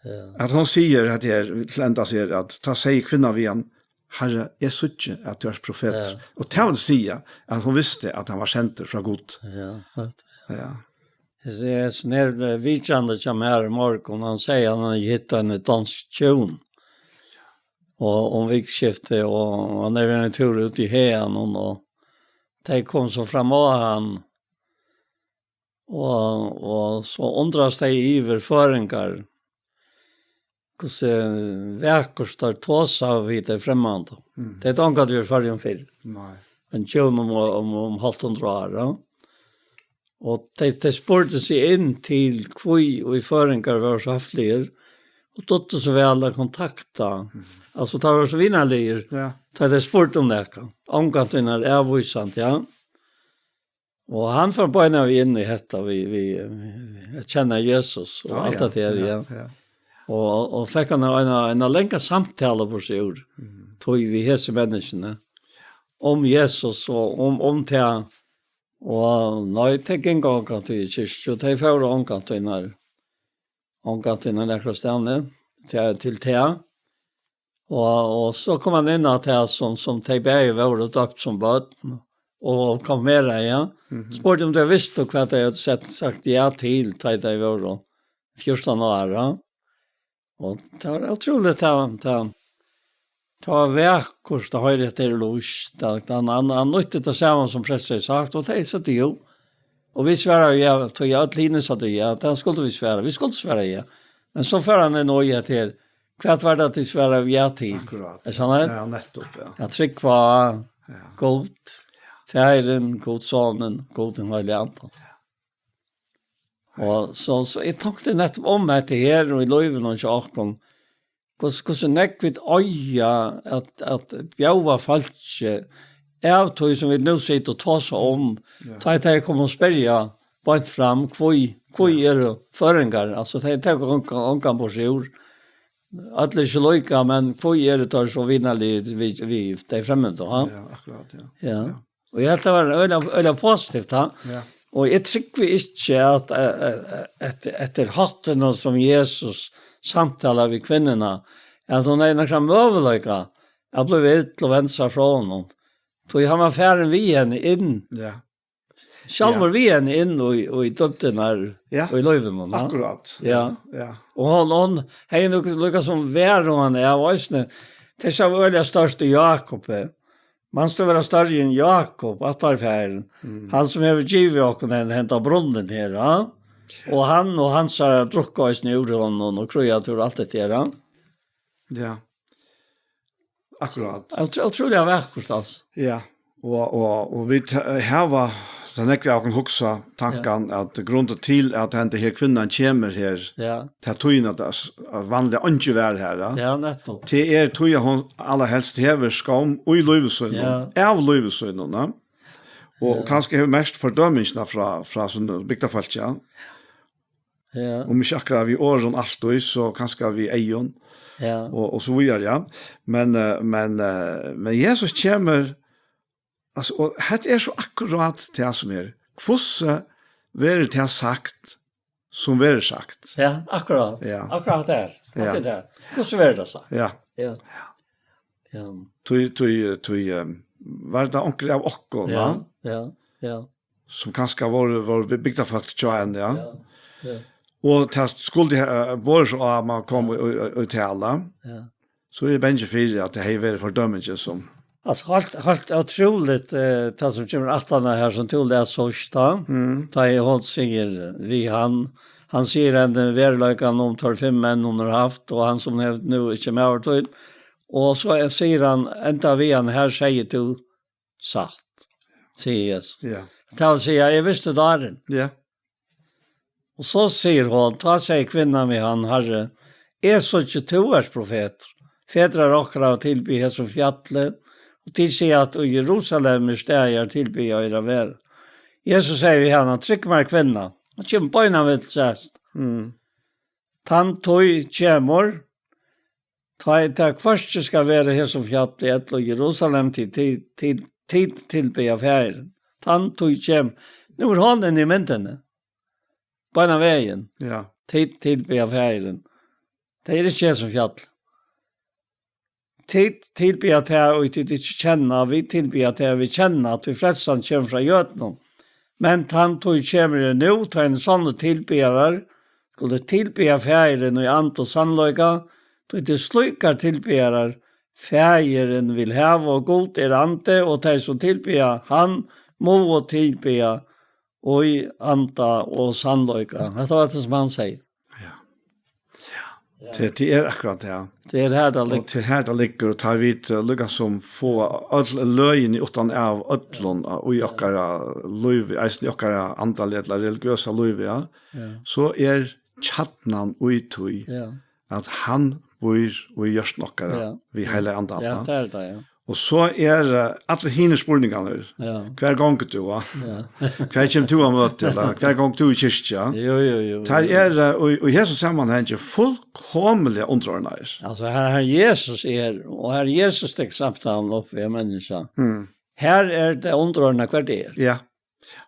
ja, at hon sigur at her, til enda sigur, at tá segði kvinnan við hann: Harri, eg síggi, at tú ert profetur. Ja. Og tað vil siga, at hon visti, at hann var sendur frá Gud. Ja, heilt. Ja. Eg sá, eg sá her, eh, vitjandi hjá mær í morgun, hann segði, hann hevði hitt ein dansk hjún. Og um vikuskiftið, og hann er ein tur út í hagan, og tey kom so fram á hann, og, og so undrast tey yvir føroyingar, hvussu vakurt teir tosa við tey fremmandu. Mm. Tey høvdu ongantíð verið í Føroyum fyrr. Nei. Ein tjúgu um, um, um hálvt hundrað ár, ja. Og tey, tey spurdu seg inn til, hví og í føroyingar vóru so høfligir, og dugdu so væl at kontakta. Mm. Altso, teir vóru so vinarligir, ja, tá tey spurdu um nakað. Ongantíð nær avvísandi, ja. Og hann fór beinanvegin inn í hetta við, við, við at kenna Jesus og, ja, alt, ja, tað her, ja, ja, ja. Og, og fekk hann eina, eina langa samtalu burtur úr, mhm, tí við hesi menniskjuni, um Jesus og um, um tað. Og nei, tey gingu ongantíð í kirkju, tey fóru ongantíð nær, ongantíð nær nakra staðni, til, til tað. Og, og so kom hann inn á tað sum, sum tey bæði vóru døpt sum børn og konfirmeraði, ja. Mhm. Spurdi um tey vistu hvat tey høvdu sett, sagt ja til, tá tey vóru fjúrtan ár, ja. Og tað var ótrúligt, tað, tað, tað var vakurt at hoyra hetta her lýst. Tað, hann, hann, hann nýtti tað sama sum prestur hevði sagt, og tey søgdu jú. Og vit svaraðu ja, tí øll hini søgdu ja, tað skuldu vit svara. Vit skuldu svara ja. Men so fór hann inn í at her, hvat var tað, tit svaraðu ja til? Akkurát. Er tað sannheit? Ja, nettupp, ja. At trúgva, ja, Gud, Faðirin, Gud Sonin, Gud hin Heilagi Andan. Ja. Og so, so eg tók tað nettupp um hetta her, og í lívinum hjá okkum, hvussu, hvussu nógv vit eiga at, at bjóða fólki av tí sum vit nú sita og tosa um, ja, tá ið tey koma og spyrja beint fram, hví, hví, ja, eru føroyingar, altso, tey taka ongan, ongan burtur úr, øll eru ikki líka, men hví eru teir so vinarligir við, við tey fremmandu, ha? Ja, akkurát, ja. Ja. Ja. Og eg helt tað var øgiliga, øgiliga positivt, ha? Ja. Og eg trúgvi ikki at, eh, eh, at, at er hátturin sum Jesus samtalar við kvinnuna, at hon hevði nakran møguleika at blíva ill og venda sær frá honum. Tí hann var farin við henni inn. Ja. Sjálvur, ja, við henni inn í, í dýpdirnar, ja, í lívinum, ha? Akkurát. Ja. Ja. Og hon, hon hevði nú líka sum var hon av eisini. Tað sá øgiliga stórt í Jákupi. Manst tú vera størri enn Jákup, ættarfaðirin? Mm. Hann sum hevur givið okkum henda, henda brunnin her, ja? Og hann og hansara drukku eisini úr honum og kríatúr og alt hetta her, ja? Ja. Akkurát. Ótru-, ótrúliga vakurt, altso. Ja. Og, og, og vit hava, so nógv av okkum hugsa tankan, ja, at grundin til at henda her kvinnan kemur her, ja, tað er tí at, at vanliga eingin var her, ja. Ja, nettupp. Tað er tí at hon allarhelst hevur skam í lívi sínum, ja, av lívi sínum, ja. Og, og kanska hevur merkt fordømingina frá, frá sínum bygdarfólki, ja. Ja. Um ikki akkurát við orðum altíð, so kanska við eygum. Ja. Og, og so víðari, ja. Men, eh, men, eh, men Jesus kemur, altso, og hetta er so akkurát tað sum er. Hvussu verður tað sagt, sum verður sagt? Ja, akkurát. Ja. Akkurát tað. Ja. Alt er tað. Hvussu verður tað sagt? Ja. Ja. Ja. Tí, tí, tí, eh, var tað onkur av okkum, ja, va? Ja, ja. Sum kanska vóru, vóru by-, bygdarfólk hjá henni, ja. Ja, ja. Og tað skuldi ha-, borið so á, at man kom í, í, í tala. Ja. So eri eg bangin fyri, at tað hevði verið fordømingin sum Altso, heilt, heilt ótrúligt, eh, tað sum kemur aftan á her, sum tú lesur síðst, tá. Mm. Tá ið hon sigur við hann, hann sigur henni veruleikan um teir fimm menn hon hevur havt, og hann sum hevur nú ikki maður tín. Og so er, sigur hann, enda við hann, her segði tú satt, sigur Jesus. Ja. Tað vil siga, eg visti dárin. Ja. Og so sigur hon, tá segði kvinnan við hann, Harri, eg síggi, tú ert profetur. Fedrar okkara hava tilbiðið hesum fjalli, og tit siga, at í Jerusalem er staðið, har tilbiðið eigur at vera. Jesus segði við hana, trúgv mær, kvinna, hann kemur beinan veg til seg. Mm. Tann tíð kemur, tá ið tað hvørki skal vera hesum fjalli ella í Jerusalem, tit, tit, tit, tit tilbiðja Faðirin. Tann tíð kemur. Nú er hon inni í myndini. Beinan vegin. Ja. Tit tilbiðja Faðirin. Tað er ikki hesum fjalli. Tit tilbiðja tað, ið tit ikki kenna, vit tilbiðja tað, vit kenna, tí frelsan kemur frá jødunum. Men tann tíð kemur er nú, tá hinir sannu tilbiðarar skulu tilbiðja Faðirin í anda og sannleika, tí tað eru slíkar tilbiðarar Faðirin vil hava, og Gud er andi, og tey, sum tilbiðja hann, mugu tilbiðja í anda og sannleika. Hetta var tað, sum hann segði. Ja. Ja. Tað, tað er akkurát tað, ja. Tað er her, tað liggur. Og tað er her, tað liggur, og tá vit, eh, líkasum fáa øll løgini uttan av øllum, eh, í okkara lívi, eisini í okkara andaliga ella religiøsa lívi, ja. Ja. So er kjarnan í tí, ja, at hann býr í hjørtum okkara, ja, við heilaga andan, ja, ja, tað er tað, ja. Og so er, eh, allir hinir spurningarnir, ja, hvar gongur tú, va? Ja. Hvar kemur tú á møti, ella hvar gongur tú í kirkju? Jo, jo, jo, tær jo. Er, eh, og, og í hesum samanhangi fullkomiliga undirordnaðir. Altso, har, har Jesus er, og har Jesus tekur samtaluna upp við menniskjuna, mm, har er tað undirordnað, hvar tað er. Ja.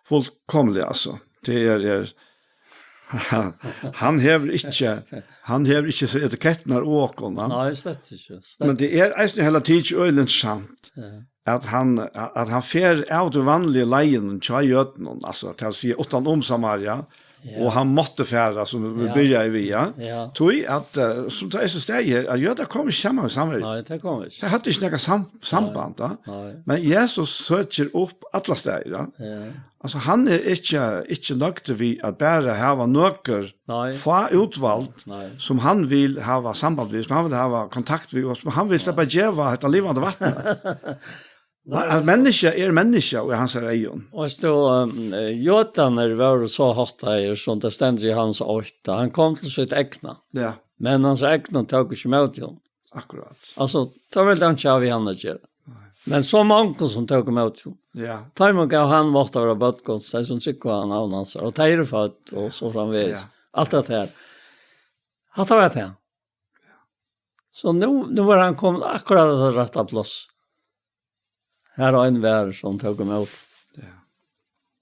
Fullkomiliga, altso. Tað er, er, hann hevur ikki, hann hevur ikki so etikettirnar á okkum, va? Nei, slett ikki, slett. Men tað er eisini heilt tikið øgiliga interessant, ja, at hann, at hann fer av tí vanligu leiðini hjá jødunum, altso, tað vil siga, uttan um Samaria, ja, og hann mátti fara, sum vit, ja, byrjaðu við, ja. Ja. Tí at, eh, sum tað er so staðið her, at jødar koma ikki saman við Samaria. Nei, tað koma ikki. Tað høvdu ikki nakað sam-, samband, nei, va? Nei. Men Jesus søkir upp alla staðir, ja. Ja. Altso, hann er ikki, ikki nøgdur við at bara hava nøkur, nei, fá útvald, nei, sum hann vil hava samband við, sum hann vil hava kontakt við, og sum hann vil sleppa at geva hetta livandi vatnið. Nei, at altso, menniskja er menniskja í hansara eygum. Veitst tú, um, eh, jødarnir vóru so háttaðir, sum tað stendur í Jóhannes átta. Hann kom til sítt egna. Ja. Men hansara egna tóku ikki ímóti honum. Akkurát. Altso, tá vildi hann ikki hava við hann at gera. Nei. Men so mongum sum tóku ímóti honum. Ja. Teimum gav hann mátt at vera børn Guds, tey sum trúgva á navn hansara. Og tey eru fødd, og so framvegis. Ja. Alt tað her. Hatta var tað. So nú, nú var hann komin akkurát á tað rætta pláss. Har ein var, sum tók ímóti. Ja.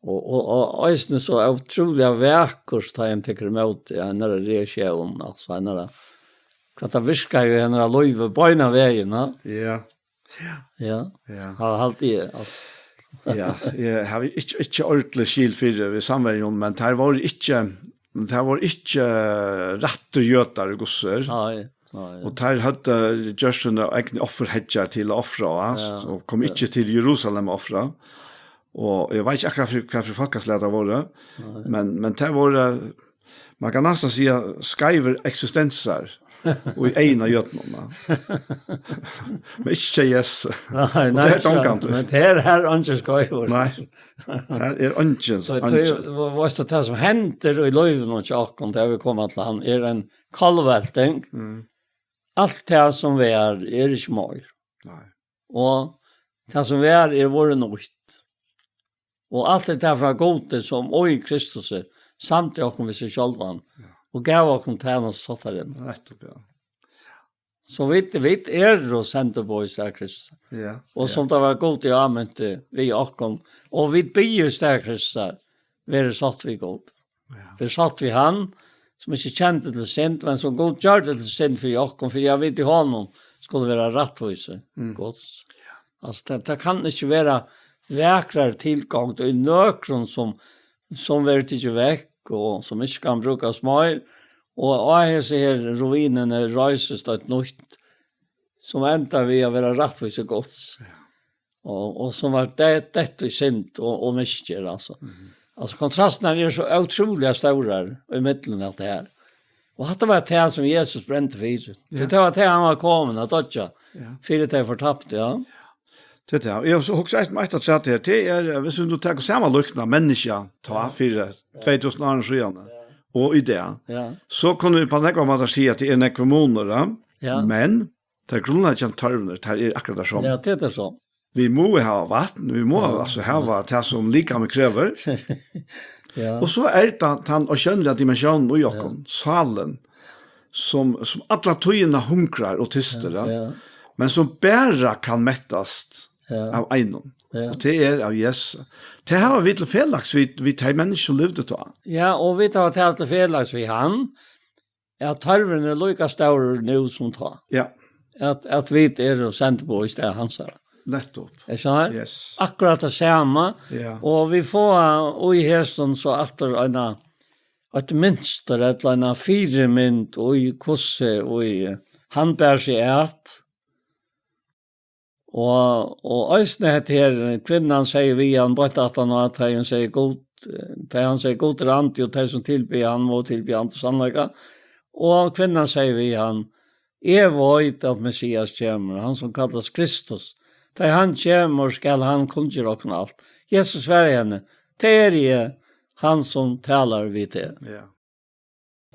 Og, og, og eisini so ótrúliga vakurt, tá ein tekur ímóti, hennara reaktión, altso, hennara, hvat tað virkar í hennara lívi, beinan vegin, ha? Ja. Ja. Ja. Ha-, haldi eg, altso. Ja, eg havi ikki, ikki ordiliga skil fyri við Samverjum, men tær vóru ikki, men tær vóru ikki, eh, rættir jødar í Guds orð. Nei, nei. Og tær høvdu gjørt sínar egnu offurheggjar til at ofra á, ja, so kom ikki til Jerusalem at ofra. Og eg veit ikki akkurát fyri, hvat fyri fólkaslag tað vóru, nei, men, men tær vóru, man kann næstan siga, skeivir eksistensar í eygum á jødunum, ja. Men ikki hjá Jesusi. Nei, og nei, tað er so, ongantíð. Men tað er her eingin skeivur. Nei, her er eingin, so, eingin. Tú, veitst tú, tað sum hendir í lívinum hjá okkum, tá vit koma til hann, er ein kollvelting. Mm. Alt tað sum var, er ikki meir. Nei. Og tað sum var, er vorðið nýtt. Og alt er tað frá Gudi, sum í Kristus er, samdi okkum við seg sjálvan, og gav okkum tænastusáttarinnar. Nettupp, ja. So vit, vit eru sendiboð í stað Kristus. Ja, og ja. Sum tað var Gud, ja, ámynti við okkum, og vit biðja í stað Kristus, verið sátt við Gud. Ja. Verið sátt við hann, sum ikki kendi til synd, men sum Gud gjørdi til synd fyri okkum, fyri at vit í honum skulu vera rættvísi Mm. Guds. Ja. Altso, tað, tað kann ikki vera vakrari tilgongd í nøkrum sum, sum verður tikið vekk og sum ikki kann brúkast meir. Og á hesi her ruinini reisist eitt nýtt, sum endar við at vera rættvísi Guds. Ja. Og, og sum var det, dett í synd og, og misgerð, altso. Mhm. Altso, kontrastirnar eru so ótrúliga stórar í millum alt tað her. Og hatta var tað sum Jesus brendi fyri. Ja. So tað var tað hann var komin at doyggja Ja. fyri tey fortaptu, ja. Tað er tað. Eg hugsi eitt, eitt afturat her. Tað er, eh, viss tú tekur sama líkn av menniskja, tá, fyri tvey túsund árum síðan, og í dag, Ja. so kunnu vit á nógvar mátar siga at tað er nógvur munur, ja. Ja. Men tað er grundleggjandi tørvin, tað er akkurát tað sama. Ja, tað er tað sama. Vit mugu hava vatn, vit mugu Ja. altso hava tað sum likamið krevur. Ja. Og so er tað tann ósjónliga dimensionin í okkum, sálin, sum, sum alla tíðina hungrar og tystir, Ja, ja. ja. Men sum bara kann mettast Ja. av einum. Ja. Og tað er av Jesus. Tað hava vit til felags við, við tey menniskju sum livdu tá. Ja, og vit hava tað til felags við hann, at tørvurin er líka stórur nú sum tá. Ja. At, at vit eru sendiboð í stað hansara. Nettupp. Er so her? Yes. Akkurát tað sama. Ja. Og vit fáa í hesum so aftur eina, eitt mynstur, ella eina fyrimynd í hvussu í hann ber seg at. Og, og eisini hetta her, kvinnan segði við hann, beint aftan á, at hann segði, Gud, eh, tá hann segði, Gud er andi, og tey sum tilbiðja hann, má tilbiðja andi og sannleika. Og kvinnan segði við hann, eg veit at Messias kemur, hann sum kallast Kristus. Tá hann kemur, skal hann kunngera okkum alt. Jesus svaraði henni, tað er eg, hann sum talar við teg. Ja.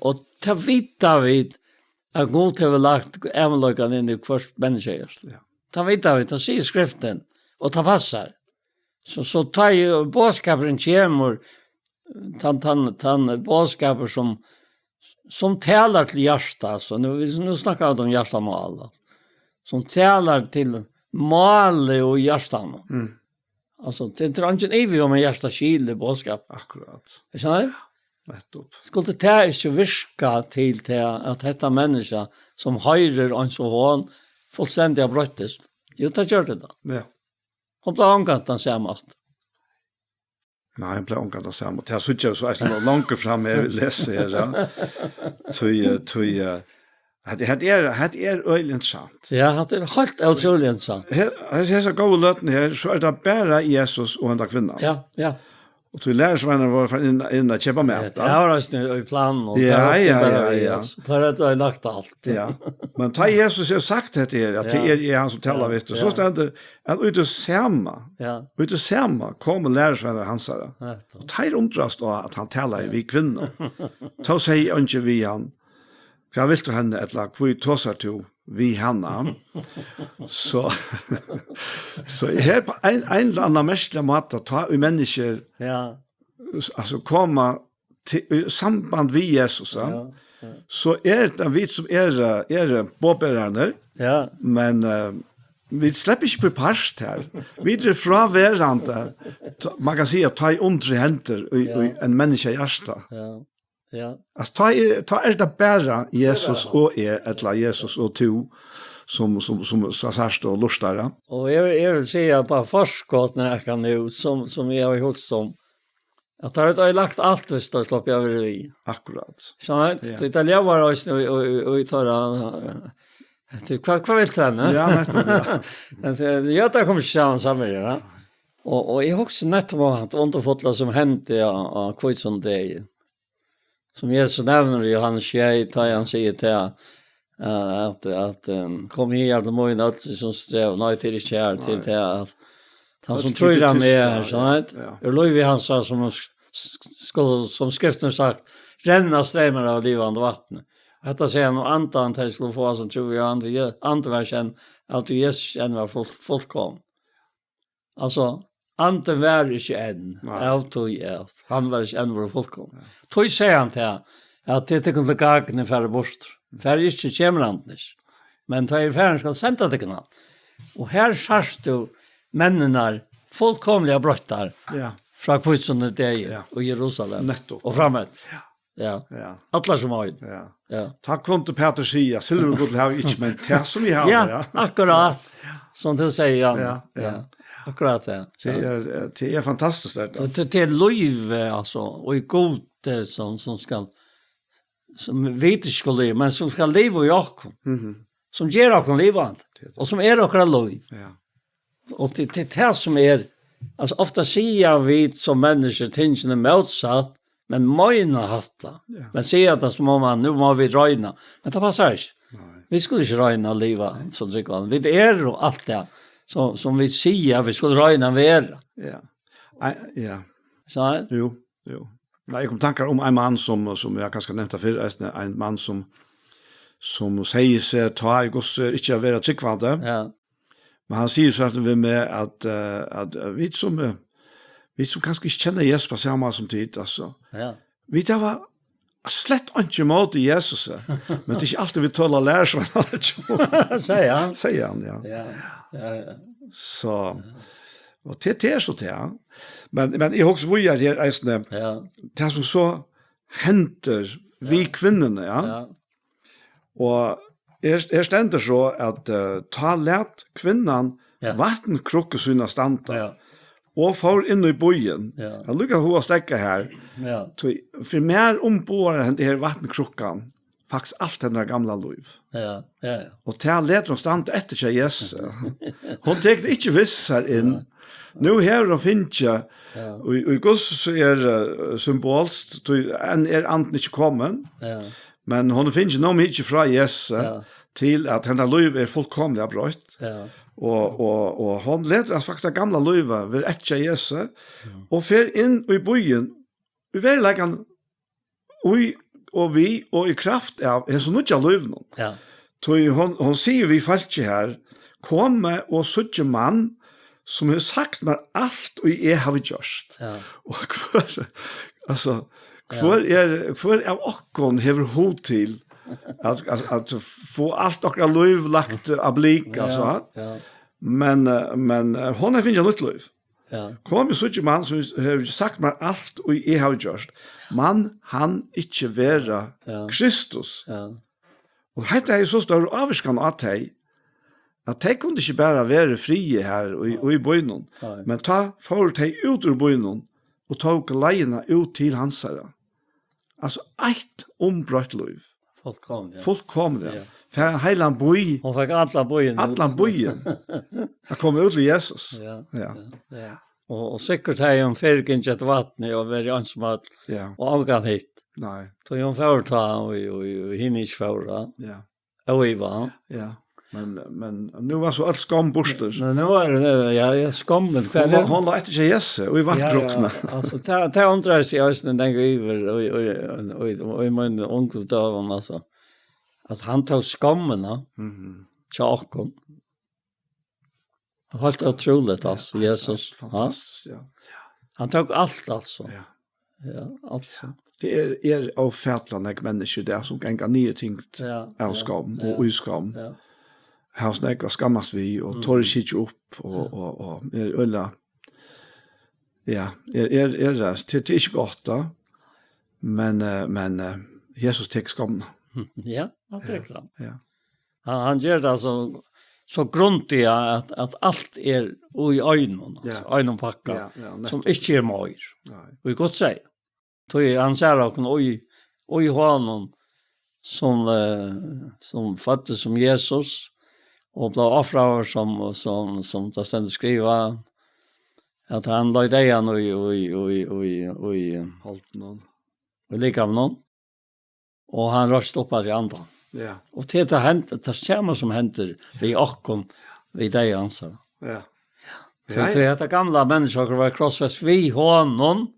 Og tað vita vit, at Gud hevur lagt ævinleikan inn í hvørt menniskja. Ja. Tað vita vit, tað sigur Skriftin, og tað passar. So, so tá ið boðskapurin kemur, tann, tann, tann boðskapur sum, sum talar til hjarta, so nú, vit, nú snakka vit um hjartamál, altso. Sum talar til málið og hjartanum. Mm. Altso, tað, tað er eingin ivi um, at hjartað skilir boðskap. Akkurát. Er so? Nettupp. Skuldi tað ikki virka til tað, at hetta menniskja, sum hoyrir eins og hon, fullstendiga broyttist? Jú, tað gjørdi tað. Ja. Hon bleiv ongantíð tann sama aftur. Nei, hon bleiv ongantíð tann sama. Og tað síggja vit so eisini langt fram her, vit lesa her, ja. Tí, eh, tí, eh, hetta, hetta er, hetta er øgiliga interessant. Ja, hetta er heilt ótrúliga interessant. Her, her, hesa góðu løtuna her, so er tað bara Jesus og henda kvinna. Ja, ja. Og tí lærisveinarnir vóru farin inn, inn at keypa mat, Ja, tað var eisini í planini, og Ja, tað var ja, bara ja, við ja. Jesus. Tað er tað, eg lagt alt. Ja. Men tá Jesus hevur sagt hetta her, at Ja. tað er eg, hann sum talar Ja, við teg, so ja. stendur, at í tí sama, Ja. í tí sama komu lærisveinar hansara. Nettupp. Og teir undrast á, at hann talar við kvinnu. Tá segði eingin við hann, hvat vilt tú henni, ella hví tosar tú við hana? So, so her på ein, ein ella annan merkiligan máta, tá ið menniskjur, Ja. altso, koma til, í samband við Jesus, ja, Ja, ja. so er tað vit sum eru, eru boðberararnir, Ja. men, eh, vit sleppa ikki upp í part her. Vit eru fráverandi, t-, man kann siga, tá ið undrið hendir í, Ja. í ein menniskja hjarta. Ja. Ja. Altso, tá er, tá er tað bara Jesus Bara. og eg, ella Jesus og tú, sum, sum, sum, sum sært og lurtar, ja. Og eg, eg vil siga bara forskot nakað nú, sum, sum eg havi hugsað um, at teir høvdu lagt alt, viss teir sluppu at vera við. Akkurát. Sant? Ja. Tí tað ljóðar eisini í, í, í, í teirra, eh, tí, hvat, hvat vilt tú, ne? Ja, nettupp, ja. Men, eh, ja, tað kom ikki saman, saman, ja. Og, og eg hugsi nettupp um hatta undurfulla sum hendi á, á Hvítusunnudeginum. Sum Jesus nevnir í Jóhannes sjey, tá hann sigur til, eh, at, at, eh, kom higar til mín, øll sum streva, nei, tað er ikki her, tað er Nei. til at hann Øll sum tit trýr eru á meg, tystar, sant? ja. Er lív í hans, sum sk-, sk-, sk-, sum Skriftin sagt, renna streymar av livandi vatni. Hetta segði hann um andan, tey skulu fáa sum trúðu á hann, tí Je-, andin var kend, at Jesus enn var full-, fullkomin. Altso, Andin var ikki enn, Nei. av tí at hann var ikki enn vorðin fullkomin. Tí segði hann til, at tað er til gagn at fara burtur. Far ikki, kemur andin ikki. Men tá eg eri farin, skal eg senda tykkum hann. Og her sært tú menninar fullkomliga broyttar Ja. frá hvítusunnudegi Ja. í Jerusalem Nettopp. og frameftir. Ja. Ja. Allar sum ein. Ja. Ja. Takk kundu Pætur siga, silvur og gull havi eg ikki, men tað sum eg havi, Ja, ja. akkurat. Sum tú sigur, Jan. Ja, ja. Ja. Akkurat det. Tað er, eh, tað er fantastiskt, tað. Tað, tað, tað er lív, eh, altso, og í Gud, eh, sum, sum skal, sum vit ikki skulu liva, men sum skal liva í okkum. Mhm. Sum ger okkum livandi, Tað er tað. og sum er okkara lív. Ja. Og tað, tað er tað sum er, altso, ofta siga vit sum menniskju tingini mótsatt, men meina hatta. Ja. Men siga tað sum um man, nú má vit royna. Men tað passar ikki. Nei. Vit skulu ikki royna at liva sum trúgvandi. Vit eru alt tað sum, sum vit siga, vit skulu royna at vera. Ja. Ei, ja. So, Jú, jú. Nei, eg kom tankar um ein mann sum, sum eg kanska nevnti fyrr, eisini ein mann sum, sum segði seg tá í Guds er ikki at vera trúgvandi. ja. Men hann sigur so at við meg at, eh, at, eh, vit sum, eh, vit sum kanska ikki kenna Jesus på sama sum tit, altso. Ja. Vit hava slett einki móti Jesus, men tað er ikki altíð vit tola lærisveinar. Segði hann. Segði hann, ja. Ja, ja, ja. So, og til, til er so til, ja. Men, men eg hugsi víðari her, eisini, Ja. tað sum so hendir við kvinnuni, ja. Ja. Og her, her stendur so, at, eh, tá læt kvinnan Ja. vatnkrukku sína standa Ja. og fór inn í býin. Ja. Hann líka hug at steðga her. Ja. Tí, fyri mær umboðar henda her vatnkrukkan faktiskt alt hennara gamla lív. Ja, ja, ja. Og tað letur hon standa eftir hjá Jesu. Hon tekur tað ikki við sær inn. Nú hevur hon fingið, Ja. og, og í Guds er, eh, symbolskt, tí enn er andin ikki komin. Ja. Men hon hevur fingið nóg mikið frá Jesu Ja. til at henda lív er fullkomliga broytt. Ja. Og, og, og hon letur at faktiskt gamla líva vera eftir Jesu og fer inn í býin, í veruleikan, í og við og í kraft av hesum nýggja lívinum. Ja. Tí hon, hon sigur við fólkið her, "Komið og síggið mann, sum hevur sagt mær alt, og eg havi gjørt." Ja. Og hvør, altso, hvør Ja. er, hvør av okkum hevur hug til at, at, at fáa alt okkara lív lagt á blik, Ja, altso? ja. Men, eh, men, eh, hon hevur fingið nýtt lív. Ja. "Kom, eg síggi mann, sum hevur sagt mær alt, og eg havi gjørt. Man hann ikki vera Ja. Kristus?" Ja. Og hetta hevði so stór ávirkan á tey, at tey kundu ikki bara vera í friði her í, í býnum, Nei. men tá fóru tey út úr býnum og tóku leiðina út til hansara. Altso, eitt umbroytt lív. Fullkomliga. Fullkomliga. Ja. Fær ein heilan bý. Hon fekk allan býin út. Allan býin. At koma út til Jesus. Ja, Ja. ja, ja. Og, og sikkurt hevði hon fyrr gingið eftir vatni og verið einsamøll Ja. og ongan hitt. Nei. Tí hon fór tá, og, og, og hini ikki fór, ja. Ja. Og Íva. Ja. Men, men nú var so øll skomm burtur. Men nú er det, ja, ja, skammen, hva Hon er var, hon var eftir hjá Jesu, og í Ja, ja. vatnkrukna. Altso, tað, tað undrar seg eisini, tenki eg, yvir, og, og, og, og, og í mínum ungu døgum, altso, at hann tók skommina Mhm. hjá okkum. Heilt ótrúligt, Ja, altso, heilt, Jesus. heilt Ja. fantastiskt, ja. Hann tók alt, altso. Ja. Ja, altso. Tað er, er ófatiliga nógv menniskju í dag, sum ganga niðurtyngt Ja, av ja, skomm ja, og í skomm. ja. Hava so nógv at skammast við, og Mm. tora ikki hyggja upp, og, Ja. og, og er øgiliga, ja, er, er, er, tað, tað er ikki gott, da. Men, eh, men, eh, Jesus tekur skommina. Ja, hann Ja, tekur hann. ja. Hann, hann ger tað so, so grundiga at, at alt er í einum, Ja. altso, einum pakka, Ja, ja, sum nettopp. ikki er meir. Nei. Og í Guds eygum. Tí hann sær okkum í, í honum, sum, eh, sum føddist sum Jesus, og bleiv ofraður sum, sum, sum tað stendur skrivað, at hann leið deyðan í, í, í, í, í, Holdinum. í likaminum. Og hann reis upp aftur í andan. Ja. Og tað, tað hend-, tað sama sum hendir við okkum, við deyða hansara. Ja. Tí, Ja, tí ja. hetta gamla menniskja okkara var krossfest við honum,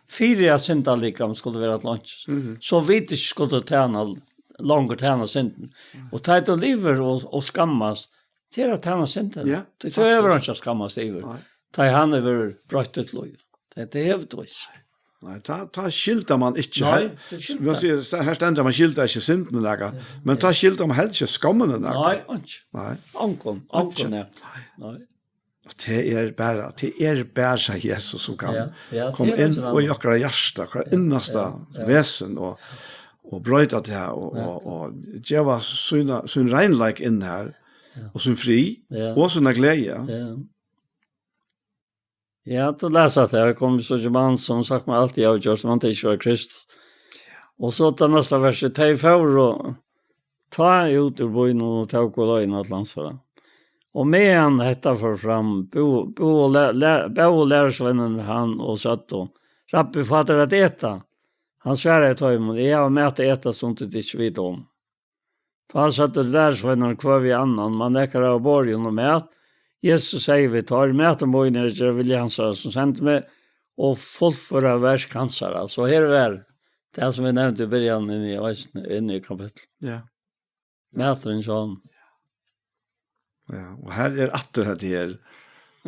fyri at syndalikamin skuldi vera til einkis. Mhm. So vit ikki skuldu tæna, longur tæna syndini. Og tá tú livir og, og skammast, tað er at tæna syndini. Ja, Tí tú hevur faktiskt. einki at skammast yvir. Nei. Tá hann hevur broytt títt lív. Tað, tað hevur tú ikki. Nei, tá, tá skyldar man ikki. Nei, her, tú skyldar. Man sigur, sta-, her stendur, man skyldar ikki syndina nakað, men tá skyldar man heldur ikki skommina nakað. Nei, ikki. Nei. Ongum, ongum, ja. Nei. Og tað er bara, tað er bara Jesus sum kann Ja, ja, tað koma er inn akkurát í okkara hjarta, okkara innasta Ja, ja. vesen og, og broyta tað og, Ja. og, og geva sína, sín reinleik inn her, Ja. og sín frið, Ja. og sína gleði. Ja. Ja, tú lesur at her kom so ikki mann, sum sagt meg alt eg havi gjørt, man tað ikki var Kristus. Og so tað næsta verset, tey fóru tá út úr býnum og tóku leiðina til hansara. Og meðan hetta fór fram, bó-, bó-, og læ-, læ-, bóðu lærisveinarnir hann og søgdu, Rabbi, fá tær at eta. Hann svaraði teimum, Eg havi mat at eta, sum tit ikki vita um. Tá søgdu lærisveinarnir hvør við annan, Man nakar hava borið honum mat. Jesus segði við teir, Matur mín er at gera vilja hansara, sum sendi meg, og fullføra verk hansara. So her var tað, sum vit nevndu í byrjan, inn í, eisini, inn í kapittul. Ja. Maturin hjá honum. Ja, og her er aftur hetta her,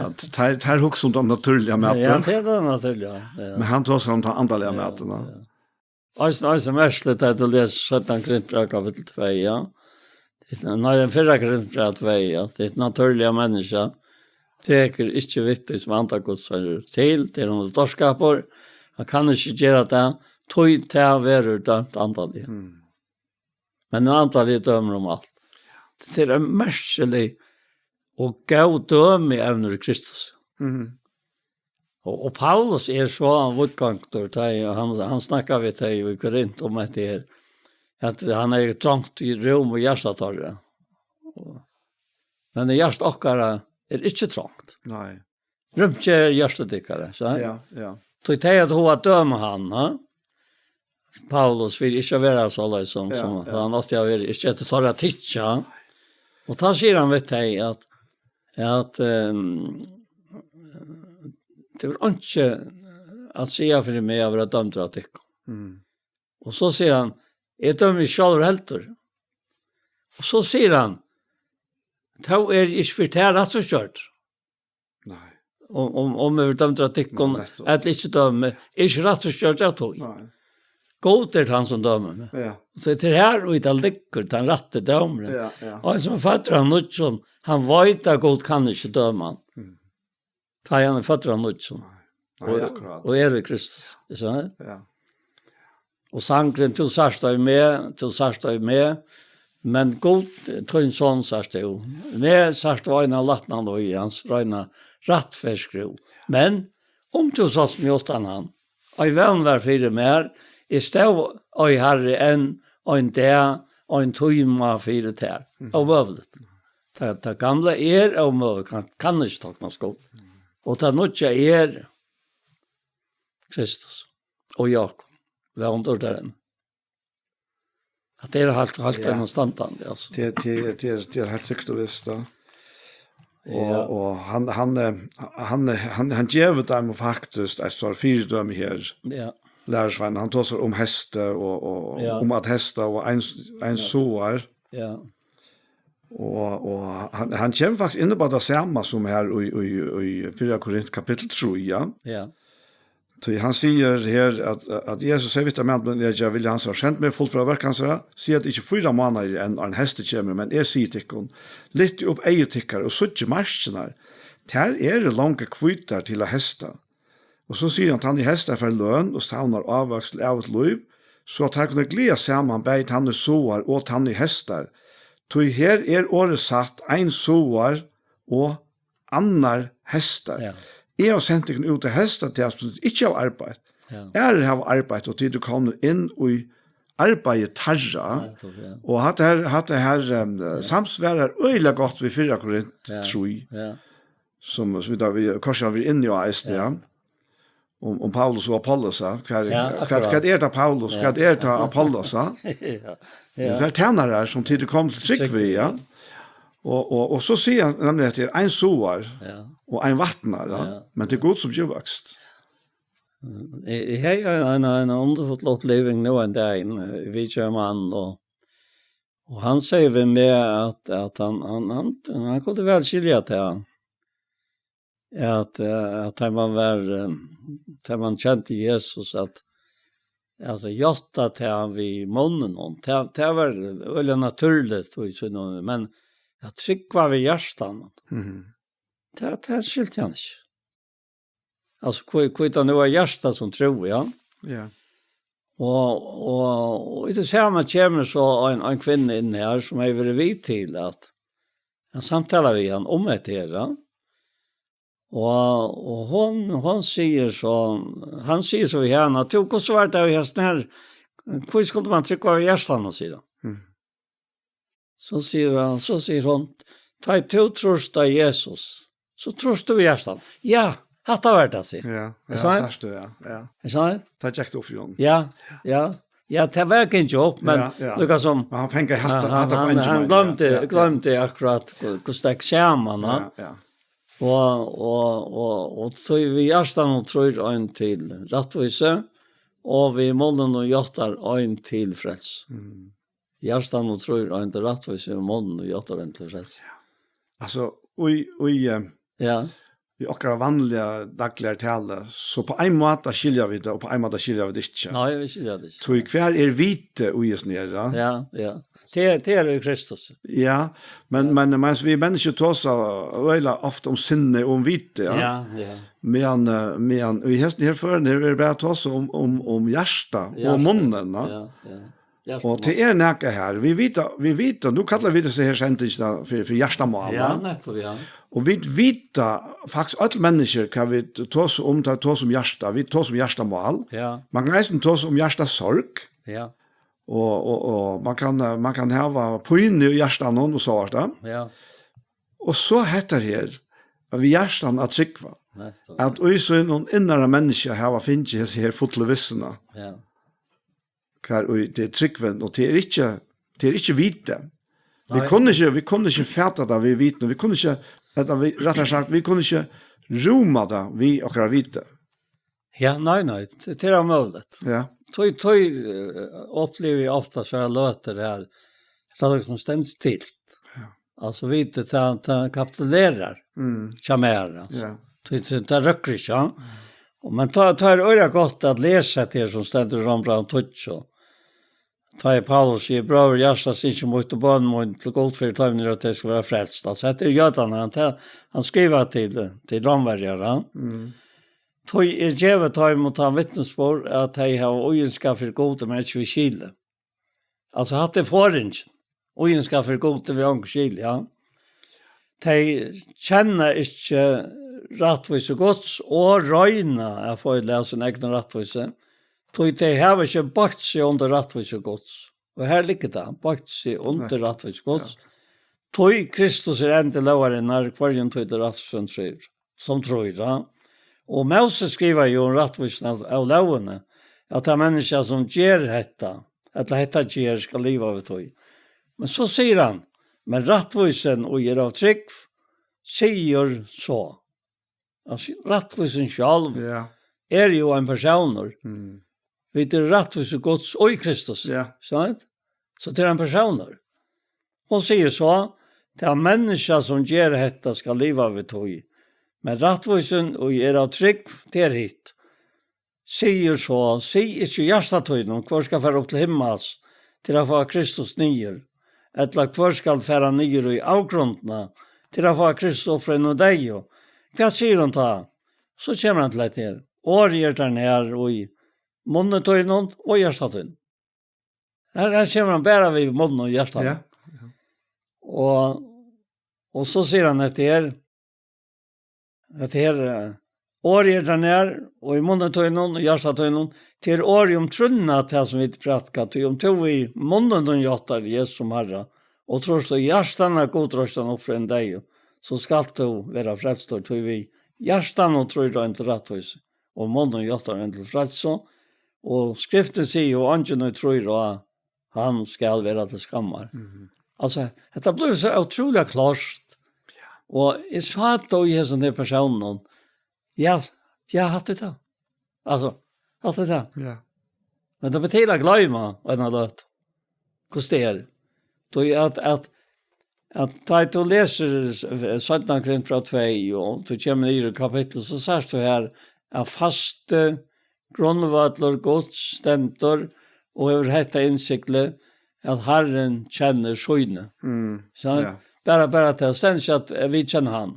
at teir, teir hugsa um tann natúrliga matin, Ja, tað er tað natúrliga, ja. men hann tosar um tann andaliga Ja, matin, ja. ja. Eisini, eisini merkiligt at tú lesur seinna Korintbræv kapittul tvey, ja. Nei, tann fyrra Korintbræv tvey, ja. Tað natúrliga menniskja tekur ikki við tí, sum anda Guds er til, tað er honum dárskapur. Hann kann ikki gera tað, tí tað verður dømt andaligt. Mm. Men hin andaligi dømir um alt. Tað er ein merkilig og góð dømievnir í Kristus. Mhm. Og, og Paulus er so víðgongdur, tá ið hann, hann snakkar við tey í Korint um hetta her, at hann er trongt í rúm og hjarta teirra. Men í hjarta okkara er ikki trongt. Nei. Rúmið er hjarta tykkara, so. Ja, ja. Tí tey at hava døma hann, ha? Paulus vil ikki vera soleiðis sum, Ja, sum ja. hann átti at vera, ikki eftir teirra tykki. Og tá sigur hann við tey at, at, ehm, tað er ikki at siga fyri meg at vera dømdur av tykkum. Mm. Og so sigur hann, eg dømi ikki sjálvur heldur. Og so sigur hann, tó er ikki fyri tað rættvísgjørt. Nei. Um, um, um eg verði dømdur av tykkum, Nei, nettupp. ella ikki dømi, er ikki rættvísgjørt av tí. Nei. Gud er tann sum dømir meg. Ja. So tað er her, og í tað liggur tann rætti dómurin. Ja, ja. Og hann sum er føddur av nýggjum, hann veit at Gud kann ikki døma hann. Mm. Tá hann er føddur av nýggjum. Nei. Nei, Og, akkurát. og er í Kristus. Ikki sant? Ja. Og sangurin, tú sært tað í meg, tú sært tað í meg, men Gud, tín son, sært tú. Meg sært tú eina lætnan í hans reina rættferðisskrúð. Men um tú sást meg uttan hann, ei vón var fyri mær, eg stóð, ei Harri, enn ein dag, ein tíma fyri tær. Mm. Ómøguligt. Tað, tað gamla er ómøguligt, kann, kann ikki toknast gott. Og tað nýggja er Kristus og Jákup. Vóndur tær enn. At tað er heilt, heilt Ja. enn standandi, altso. Tað, tað, tað er, tað er heilt sikkurt og vist, ja. Og, Ja. og hann, hann, eh, hann, eh, hann, hann gevur teimum faktiskt eitt stórt fyridømi her. Ja. Lærisvein, hann tosar um hestið og, og Ja. um at hesta og ein, ein Ja. sáar. Ja. Og, og hann, hann kemur faktiskt inn á tað sama sum her í, í, í fyrra Korint kapittul trý, ja. Ja. Tí hann sigur her at, at Jesus sigur við teir, Maður mín er at gera vilja hansara, sum sendi meg, fullføra verk hansara, sig at ikki fýra mánaðir eru enn, áðrenn heystið kemur, men eg sigi tykkum, lyftið upp eygu tykkara og síggið markirnar, tær eru longu hvítar til at heysta. Og so sigur hann, tann ið heystar fær løn og savnar ávøkst til ævigt lív, so at teir kunnu gleðast saman, bæði tann ið sáar og tann ið heystar. Tí her er orðið satt, ein sáar og annar heystar. Ja. Eg havi sent tykkum út at heysta tað, sum tit ikki hava arbeitt. Ja. Aðrir hava arbeitt, og tit eru komnir inn í arbeiði teirra. Nettupp, ja. Og hatta her, hatta her, em, Ja. samsvarar øgiliga gott við fyrra Korint Ja. trý, Ja. sum, sum vit hava, vit, hvussu vit eru inni á eisini, Ja. ja. Um, um Paulus og Apollos, ja. Hvat er, Ja, hvat, akkurát. hvat er tað Paulus, Ja. hvat er tað Apollos, ja? Ja. Ja. Tað eru tænarar sum tit eru komnir til trúgv við, ja. Og, og, og so sigur hann nemliga at tað er ein sáar Ja. og ein vatnar, ja. Ja. Men tað er Gud sum gevur vøkst. Eg, eg hevði ein, ein, ein wonderful uppliving nú ein dagin, eh, við ein mann, og, og hann segði við meg at, at hann, hann, hann, hann kundi væl skilja tað. at, eh, at tá man var, eh, tá man kjente Jesus, at, at játta tað við munninum, tað, tað var øgiliga natúrligt í sínum, men at trúgva við hjartanum, Mhm. tað, tað skilti hann ikki. Altso, hví, hví tað nú var hjartað sum trúði, ja. Ja. Og, og, og í tí sama kemur so ein, ein kvinna inn her, sum hevur verið við til at, at samtala við hann um hetta her, ja. Og, og hon, hon sigur so, hann sigur so við hana: "Tú, hvussu var tað við hesum her? Hví skuldi man trúgva við hjartanum?" sigur hann. Mhm. So sigur hann, so sigur hon: "Tá tú trýrt á Jesus, so trýrt tú við hjartanum." "Ja, hatta var tað," sigur. Ja, Er ja, sant? Sært tú, ja, ja. Er sant? Tá gekk tað upp fyri honum. Ja, ja. Ja, tað var ikki upp, men Ja, ja. líka sum Men hann fekk hatta, hann, hatta hann, hann poengið, gloymdi, ja, ja. gloymdi akkurát hvu-, hvussu tað gekk saman, ja. Ja, ja. Og, og, og, og tí við hjartanum trýr ein til rættvísi, og við munninum játtar ein til frelsu. Mm. Hjartanum trýr ein til rættvísi, við munninum játtar ein til frelsu. Altso, í, í, eh, Ja. í okkara vanliga dagliga talu, so á ein máta skilja vit tað, og á ein máta skilja vit tað ikki. Nei, vit skilja tað ikki. Tí hvar er vitið í hesum her, ja? Ja, ja. Tað er, tað er í Kristus. Ja, men, men, men vit menniskju tosa øgiliga ofta um sinni og um vitið, ja. Ja, ja. Men, eh, men í hesum her førum, her er bara tosa um, um, um hjarta og Hjarta. munnin, ja. Ja, ja. Hjarta. Og tað er nakað her. Vit vita, vit vita, nú kalla vit hesa her sendingina fyri, fyri hjartamál, Ja, va? nettupp, ja. Og vit vita faktiskt øll menniskju hvat vit tosa um, tá vit tosa um hjarta, vit tosa um hjartamál. Ja. Man kann eisini tosa um hjartasorg. Ja. Og, og, og man kann, man kann hava pínu í hjartanum og so vart tað. Ja. Og so hetta her, at við hjartanum at trúgva, Nettupp. at í sínum innara menniskja hava fingið hesa her fullu vissuna. Ja. Hvar í, tað er trúgvin, og tað er ikki, tað er ikki vitið. Vit Nei. kunnu ikki, vit kunnu ikki fata tað við vitinum, vit kunnu ikki, ella vit, rættari sagt, vit kunnu ikki rúma tað við okkara viti. Ja, nei, nei, tað, tað er ómøguligt. Ja. Tí, tí, eh, upplivi eg ofta so her løtur her, tað er líkasum stendur stilt. Ja. Altso, vitið, tað, tað kapitulerar Mm. hjá mær, altso. Ja. Tí, tí, tað røkkur ikki, ja. Mm. Og, men tá, tá er øgiliga gott at lesa hetta her sum stendur í Rómbrævinum tíggju. Tá er Paulus sigur: "Brøður, hjartans ynski mítt og bøn mín til Gud fyri teimum er, at tey skulu vera frelst." Altso, hetta er jødarnir, hann ta-, hann skrivar til, til Rómverjar, ja. Mm. "Tí er givið teimum tann vitnisburð, at tey hava íðinskap fyri Gudi, men ikki við skili." Altso, hatta er forðingin. Íðinskap fyri Gudi við ongum skili, ja. Tey kenna ikki rættvísi Guds og royna at fáa út av sín egna rættvísi, tí tey hava ikki boygt seg undir rættvísi Guds. Og her liggur tað, boygt seg undir Nei. rættvísi Guds. Ja. Tí Kristus er endi lógarinnar, hvørjum tí til rættvísi trýr, sum trýr, ja. Og Móses skrivar jú um rættvísina av, av lógini, at tað menniskja, sum ger hetta, ella hetta ger, skal liva við tí. Men so sigur hann: "Men rættvísin, ið er av trúgv, sigur so." Altso, rættvísin sjálv Ja. er jú ein persónur. Mm. Vit eru rættvísi Guds og í Kristus. Ja. Sant? So tað er ein persónur. Hon sigur so: "Tað menniskja, sum ger hetta, skal liva við tí. Men rættvísin, ið er av trúgv, tað er hitt. Sigur so: Sig ikki í hjarta tínum: Hvør skal fara upp til himmals til at fáa Kristus niður? Ella: Hvør skal fara niður í avgrundina til at fáa Kristus upp frá hinum deyðu?" Hvat sigur hon tá? So kemur hann til hetta her: "Orðið er tær nær í munni tínum og hjarta tínum." Her, her kemur hann bara við munnin og hjartanum. Ja. Ja. Og, og so sigur hann hetta her, hetta her, eh, "Orðið er tær nær, og í munni tínum og hjarta tínum, tað er orðið um trúnna, tað sum vit prædika, tí um tú við munninum játtar Jesus sum Harra, og trýrt í hjartanum, at Gud reisti hann upp frá hinum deyðu, so skalt tú vera frelstur, tí við hjartanum trýr ein til rættvísi, og munninum játtar ein til frelsu, og Skriftin sigur, og eingin, ið trýr á hann, skal vera til skammar." Mhm. Altso, hetta blívur so ótrúliga klárt. Ja. Og eg sá tað í hesum her persónum. Ja, ja, hatta er tað. Altso, hatta er tað. Ja. Men tað ber til at gloyma eina løtu. Hvussu tað er. Tí at, at, at tá tú lesur s-, seinna Korint frá tvey, og tú kemur niður í kapittul, so sært tú her, at fasti grundvøllur Guds stendur og hevur hetta innsiglið, at Harrin kennir síni. Mm. So, ja. Bara, bara til, stendur ikki at, eh, vit kenna hann.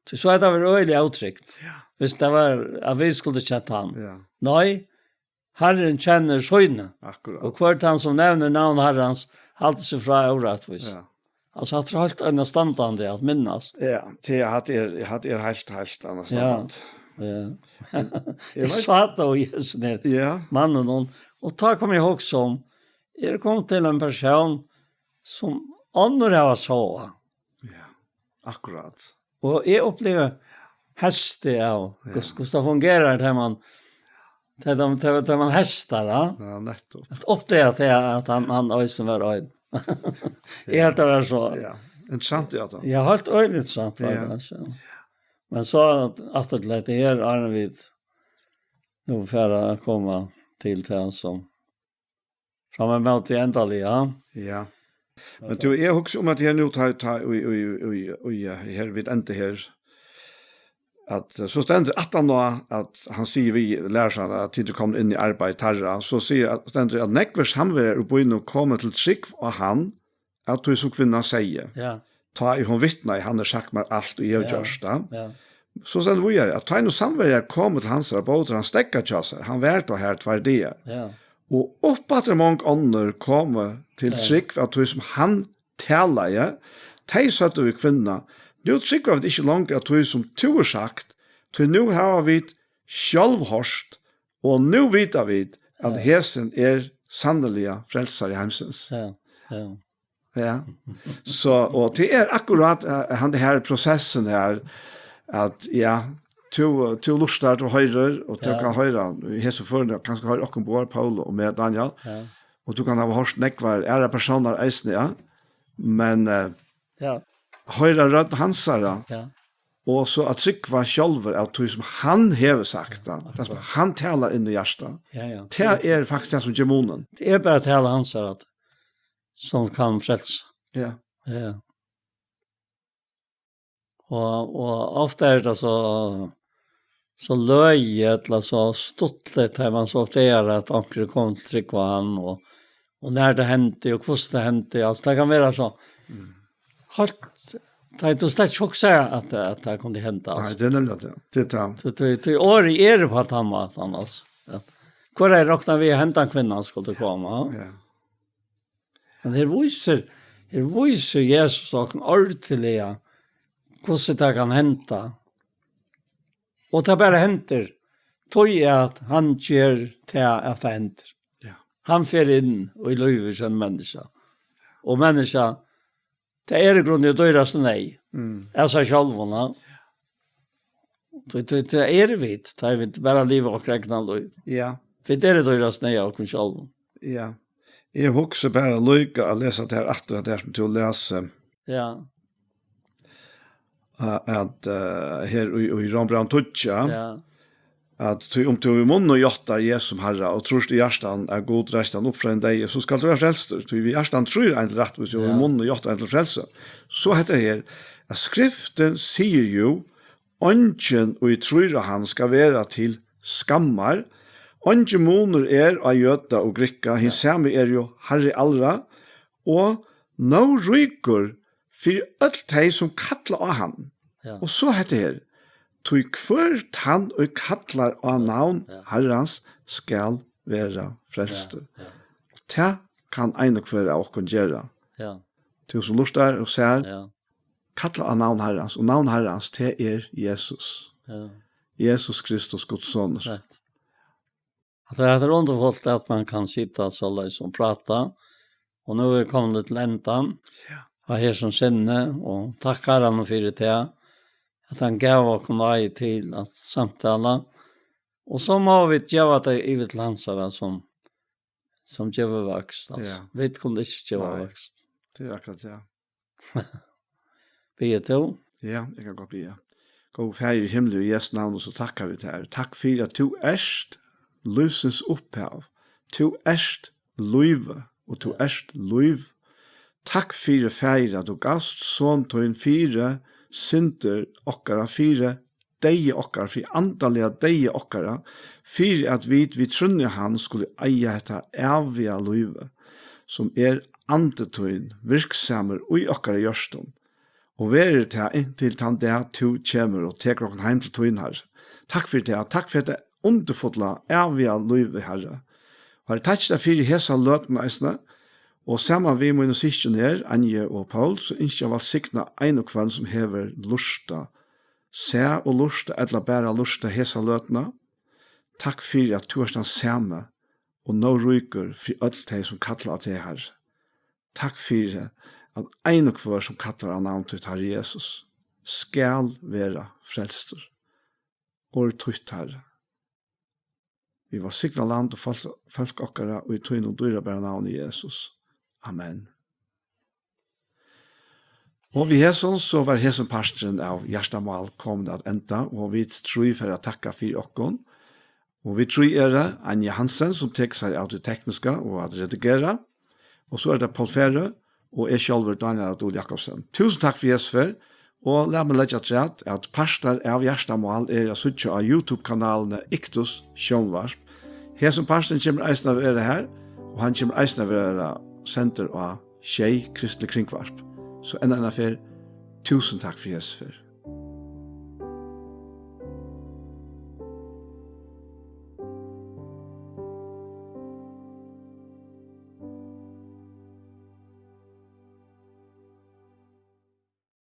So, so hetta var øgiliga ótrygt. Ja. Hvis tað var, at vit skuldu kent hann. Ja. Nei, Harrin kennir síni. Akkurát. Og hvør tann, sum nevnir navn Harrans, haldi seg frá órættvís. Ja. Altso, hatta er heilt einastandandi at minnast. Ja, tí at hatta er, hatta er heilt, heilt einastandandi. Ja. Eg veit sá tað í hesum her, ja, manninum, og tá kom eg at hugsa um, eg eri komin til ein persón, sum onnur hava sáð. Ja, akkurát. Og eg upplivi heystið av, ja, hvussu, hvussu tað fungerar, tá man, tá, tá, tá, tá man heystar, ja. Ja, nettupp. At uppdaga tað, at hann, hann eisini var ein. Eg helt tað var so. Ja, interessant, ja, tá. Ja, heilt øgiliga interessant, var, ja, tað, altso. Men so at, aftur til hetta her, áðrenn vit nú fara at koma til tað sum fram ímóti endaliga. Ja. Men tú, eg hugsi um at her nú tá, tá, í, í, í, í, ja, her vit enda her, at, eh, so stendur aftan á, at hann sigur við lærisveinarnar, at tit eru komin inn í arbeiði teirra, so sigur, at, stendur, at nógvir samverarar úr býnum komu til trúgv á hann, av tí sum kvinnan segði. Ja. Tá ið hon vitnaði, hann hevur sagt mær alt, og eg havi, ja, gjørt tað. Ja. So stendur víðari, at tá ið nú samverarar komu til hansara, bóðu teir hann steðga hjá sær. Hann var tá har tveir dagar. Ja. Og uppaftur mong onnur komu til, ja, trúgv av tí, sum hann talaði. Tey søgdu við kvinnuna: Nú trúgva vit ikki longur av tí, sum tú hevur sagt, tí nú hava vit sjálv hoyrt, og nú vita vit, at, ja, hesin er sanniliga frelsari heimsins. Ja, ja. Ja. So, og tað er akkurát, eh, hann her prosessin her, at, ja, tú, tú lurtar, tú hoyrir, og tú, ja, kanst hoyra í hesum førum, kanska hoyra okkum báðar, Paul og meg, Daniel, ja, og tú kanst hava hoyrt nógvar aðrar persónar eisini, ja, men, eh, ja, hoyra rødd hansara, ja, og so at trúgva sjálvur av tí, sum hann hevur sagt, ja, tað, sum hann talar inn í hjartað. Ja, ja. Tað er faktiskt tað, sum ger munin. Tað er bara talan hansara, at sum kann frelsa. Ja. Ja. Og, og ofta er tað so, so løgið, ella so stuttligt, har man so uppdagar at onkur er komin til trúgv á hann, og, og nær tað hendi, og hvussu tað hendi. Altso, tað kann vera so, mm, heilt, tað er, tú slett ikki hugsar at, at tað kundi henda, altso. Nei, tað er nemliga tað. Tað er tað. Tí, tí, tí orðið er á tann mátan, altso. Ja. Hvør hevði roknað við, at hendan kvinnan skuldi koma, ja? Ja. Men her vísir, her vísir Jesus okkum ordiliga, hvussu tað kann henda. Og tað bara hendir, tí at hann ger tað, at tað hendir. Ja. Hann fer inn í lívið hjá einum menniskja. Og menniskja, tað er í grundini dýrasta neyð. Mm. Av sær sjálvum, ja. Tí, tí, tað eru vit, tá vit bara liva okkara egna lív. Ja. Vit eru dýrasta neyð av okkum sjálvum. Ja. Eg hugsi bara líka at lesa tað her aftur, at tað sum tú lesur. Ja. A-, at, eh, her í, í Rómbrævinum tíggju, ja, at tí um tú í munnin játtar Jesus sum Harra og trýrt í hjartanum, at Gud reisti hann upp frá hinum deyðu, so skalt tú vera frelstur. Tí við hjartanum trýr ein til rættvísi, og í, ja, munnin játtar ein til frelsu. So hetta her, at Skriftin sigur jú, eingin, ið trýr á hann, skal vera til skammar. Eingin munur er á jøda og grikka, hin, ja, sami er jú Harri allra, og nóg ríkur fyri øll tey, sum kalla á hann. Ja. Og so hetta her, tí hvør tann, ið kallar á navn, ja, Harrans, skal vera frelstur. Ja, ja. Tað kann ein og hvør av okkum gera. Ja. Tú sum lurtar og sær, ja, kalla á navn Harrans, og navn Harrans, tað er Jesus. Ja. Jesus Kristus, Guds sonur. Rætt. At tað er, at tað er undurfult, at man kann sita soleiðis og práta, og nú er komið til endan, ja, á hesum sinni, og takk Harranum fyri tað, at hann gav okkum náði til at samtala, og so má vit geva tað yvir til hansara, sum, sum gevur vøkst, altso. Ja. Vit kunnu ikki geva, nei, vøkst. Tað er akkurát tað. Biður tú? Ja, eg kann gott biðja. Góði Faðir í himli, í Jesu navni, so takka vit tær. Takk fyri, at tú ert lívsins upphav. Tú ert lívið, og tú, ja, ert lív. Takk fyri, Faðir, at tú gavst Son tín fyri syndir okkara, fyri deyða okkara, fyri andaliga deyða okkara, fyri at vit við trúnni á hann skulu eiga hetta æviga lívið, sum er Andi tín virksamur í okkara hjørtum, og verður tað inntil tann dag tú kemur og tekur okkum heim til tín, Harri. Takk fyri tað, takk fyri hetta undurfulla, æviga lívið, Harri. Og Harri, takk fyri hesa løtuna eisini, og saman við mínum systkin her, Anju og Pól, so ynski eg at vælsigna ein og hvønn sum hevur lurtað, sæð og lurtað, ella bara lurtað hesa løtuna. Takk fyri, at tú ert tann sami og nóg ríkur fyri øll tey, sum kalla á teg, Harri. Takk fyri, at ein og hvør, sum kallar á navn títt, Harri Jesus, skal vera frelstur. Orð títt, Harri. Vit vælsigna land og fólk, fólk okkara í tínum dýrabara navni, Jesus. Amen. Og við hesum, so var hesin parturin av Hjartamál komin at enda, og vit trý fara at takka fyri okkum. Og vit trý eru Anja Hansen, sum tekur sær av tí tekniska og at redigera. Og so er tað Pól Færø og eg sjálvur, Dánjal Adol Jakobsen. Túsund takk fyri hesa ferð, og lat meg leggja afturat, at partar av Hjartamál eru at síggja á YouTube-kanalini Iktus Sjónvarp. Hesin parturin kemur eisini at vera har, og hann kemur eisini at vera sendur á sjey kristlig kringvarp. So enn eina ferð, túsund takk fyri hesa ferð.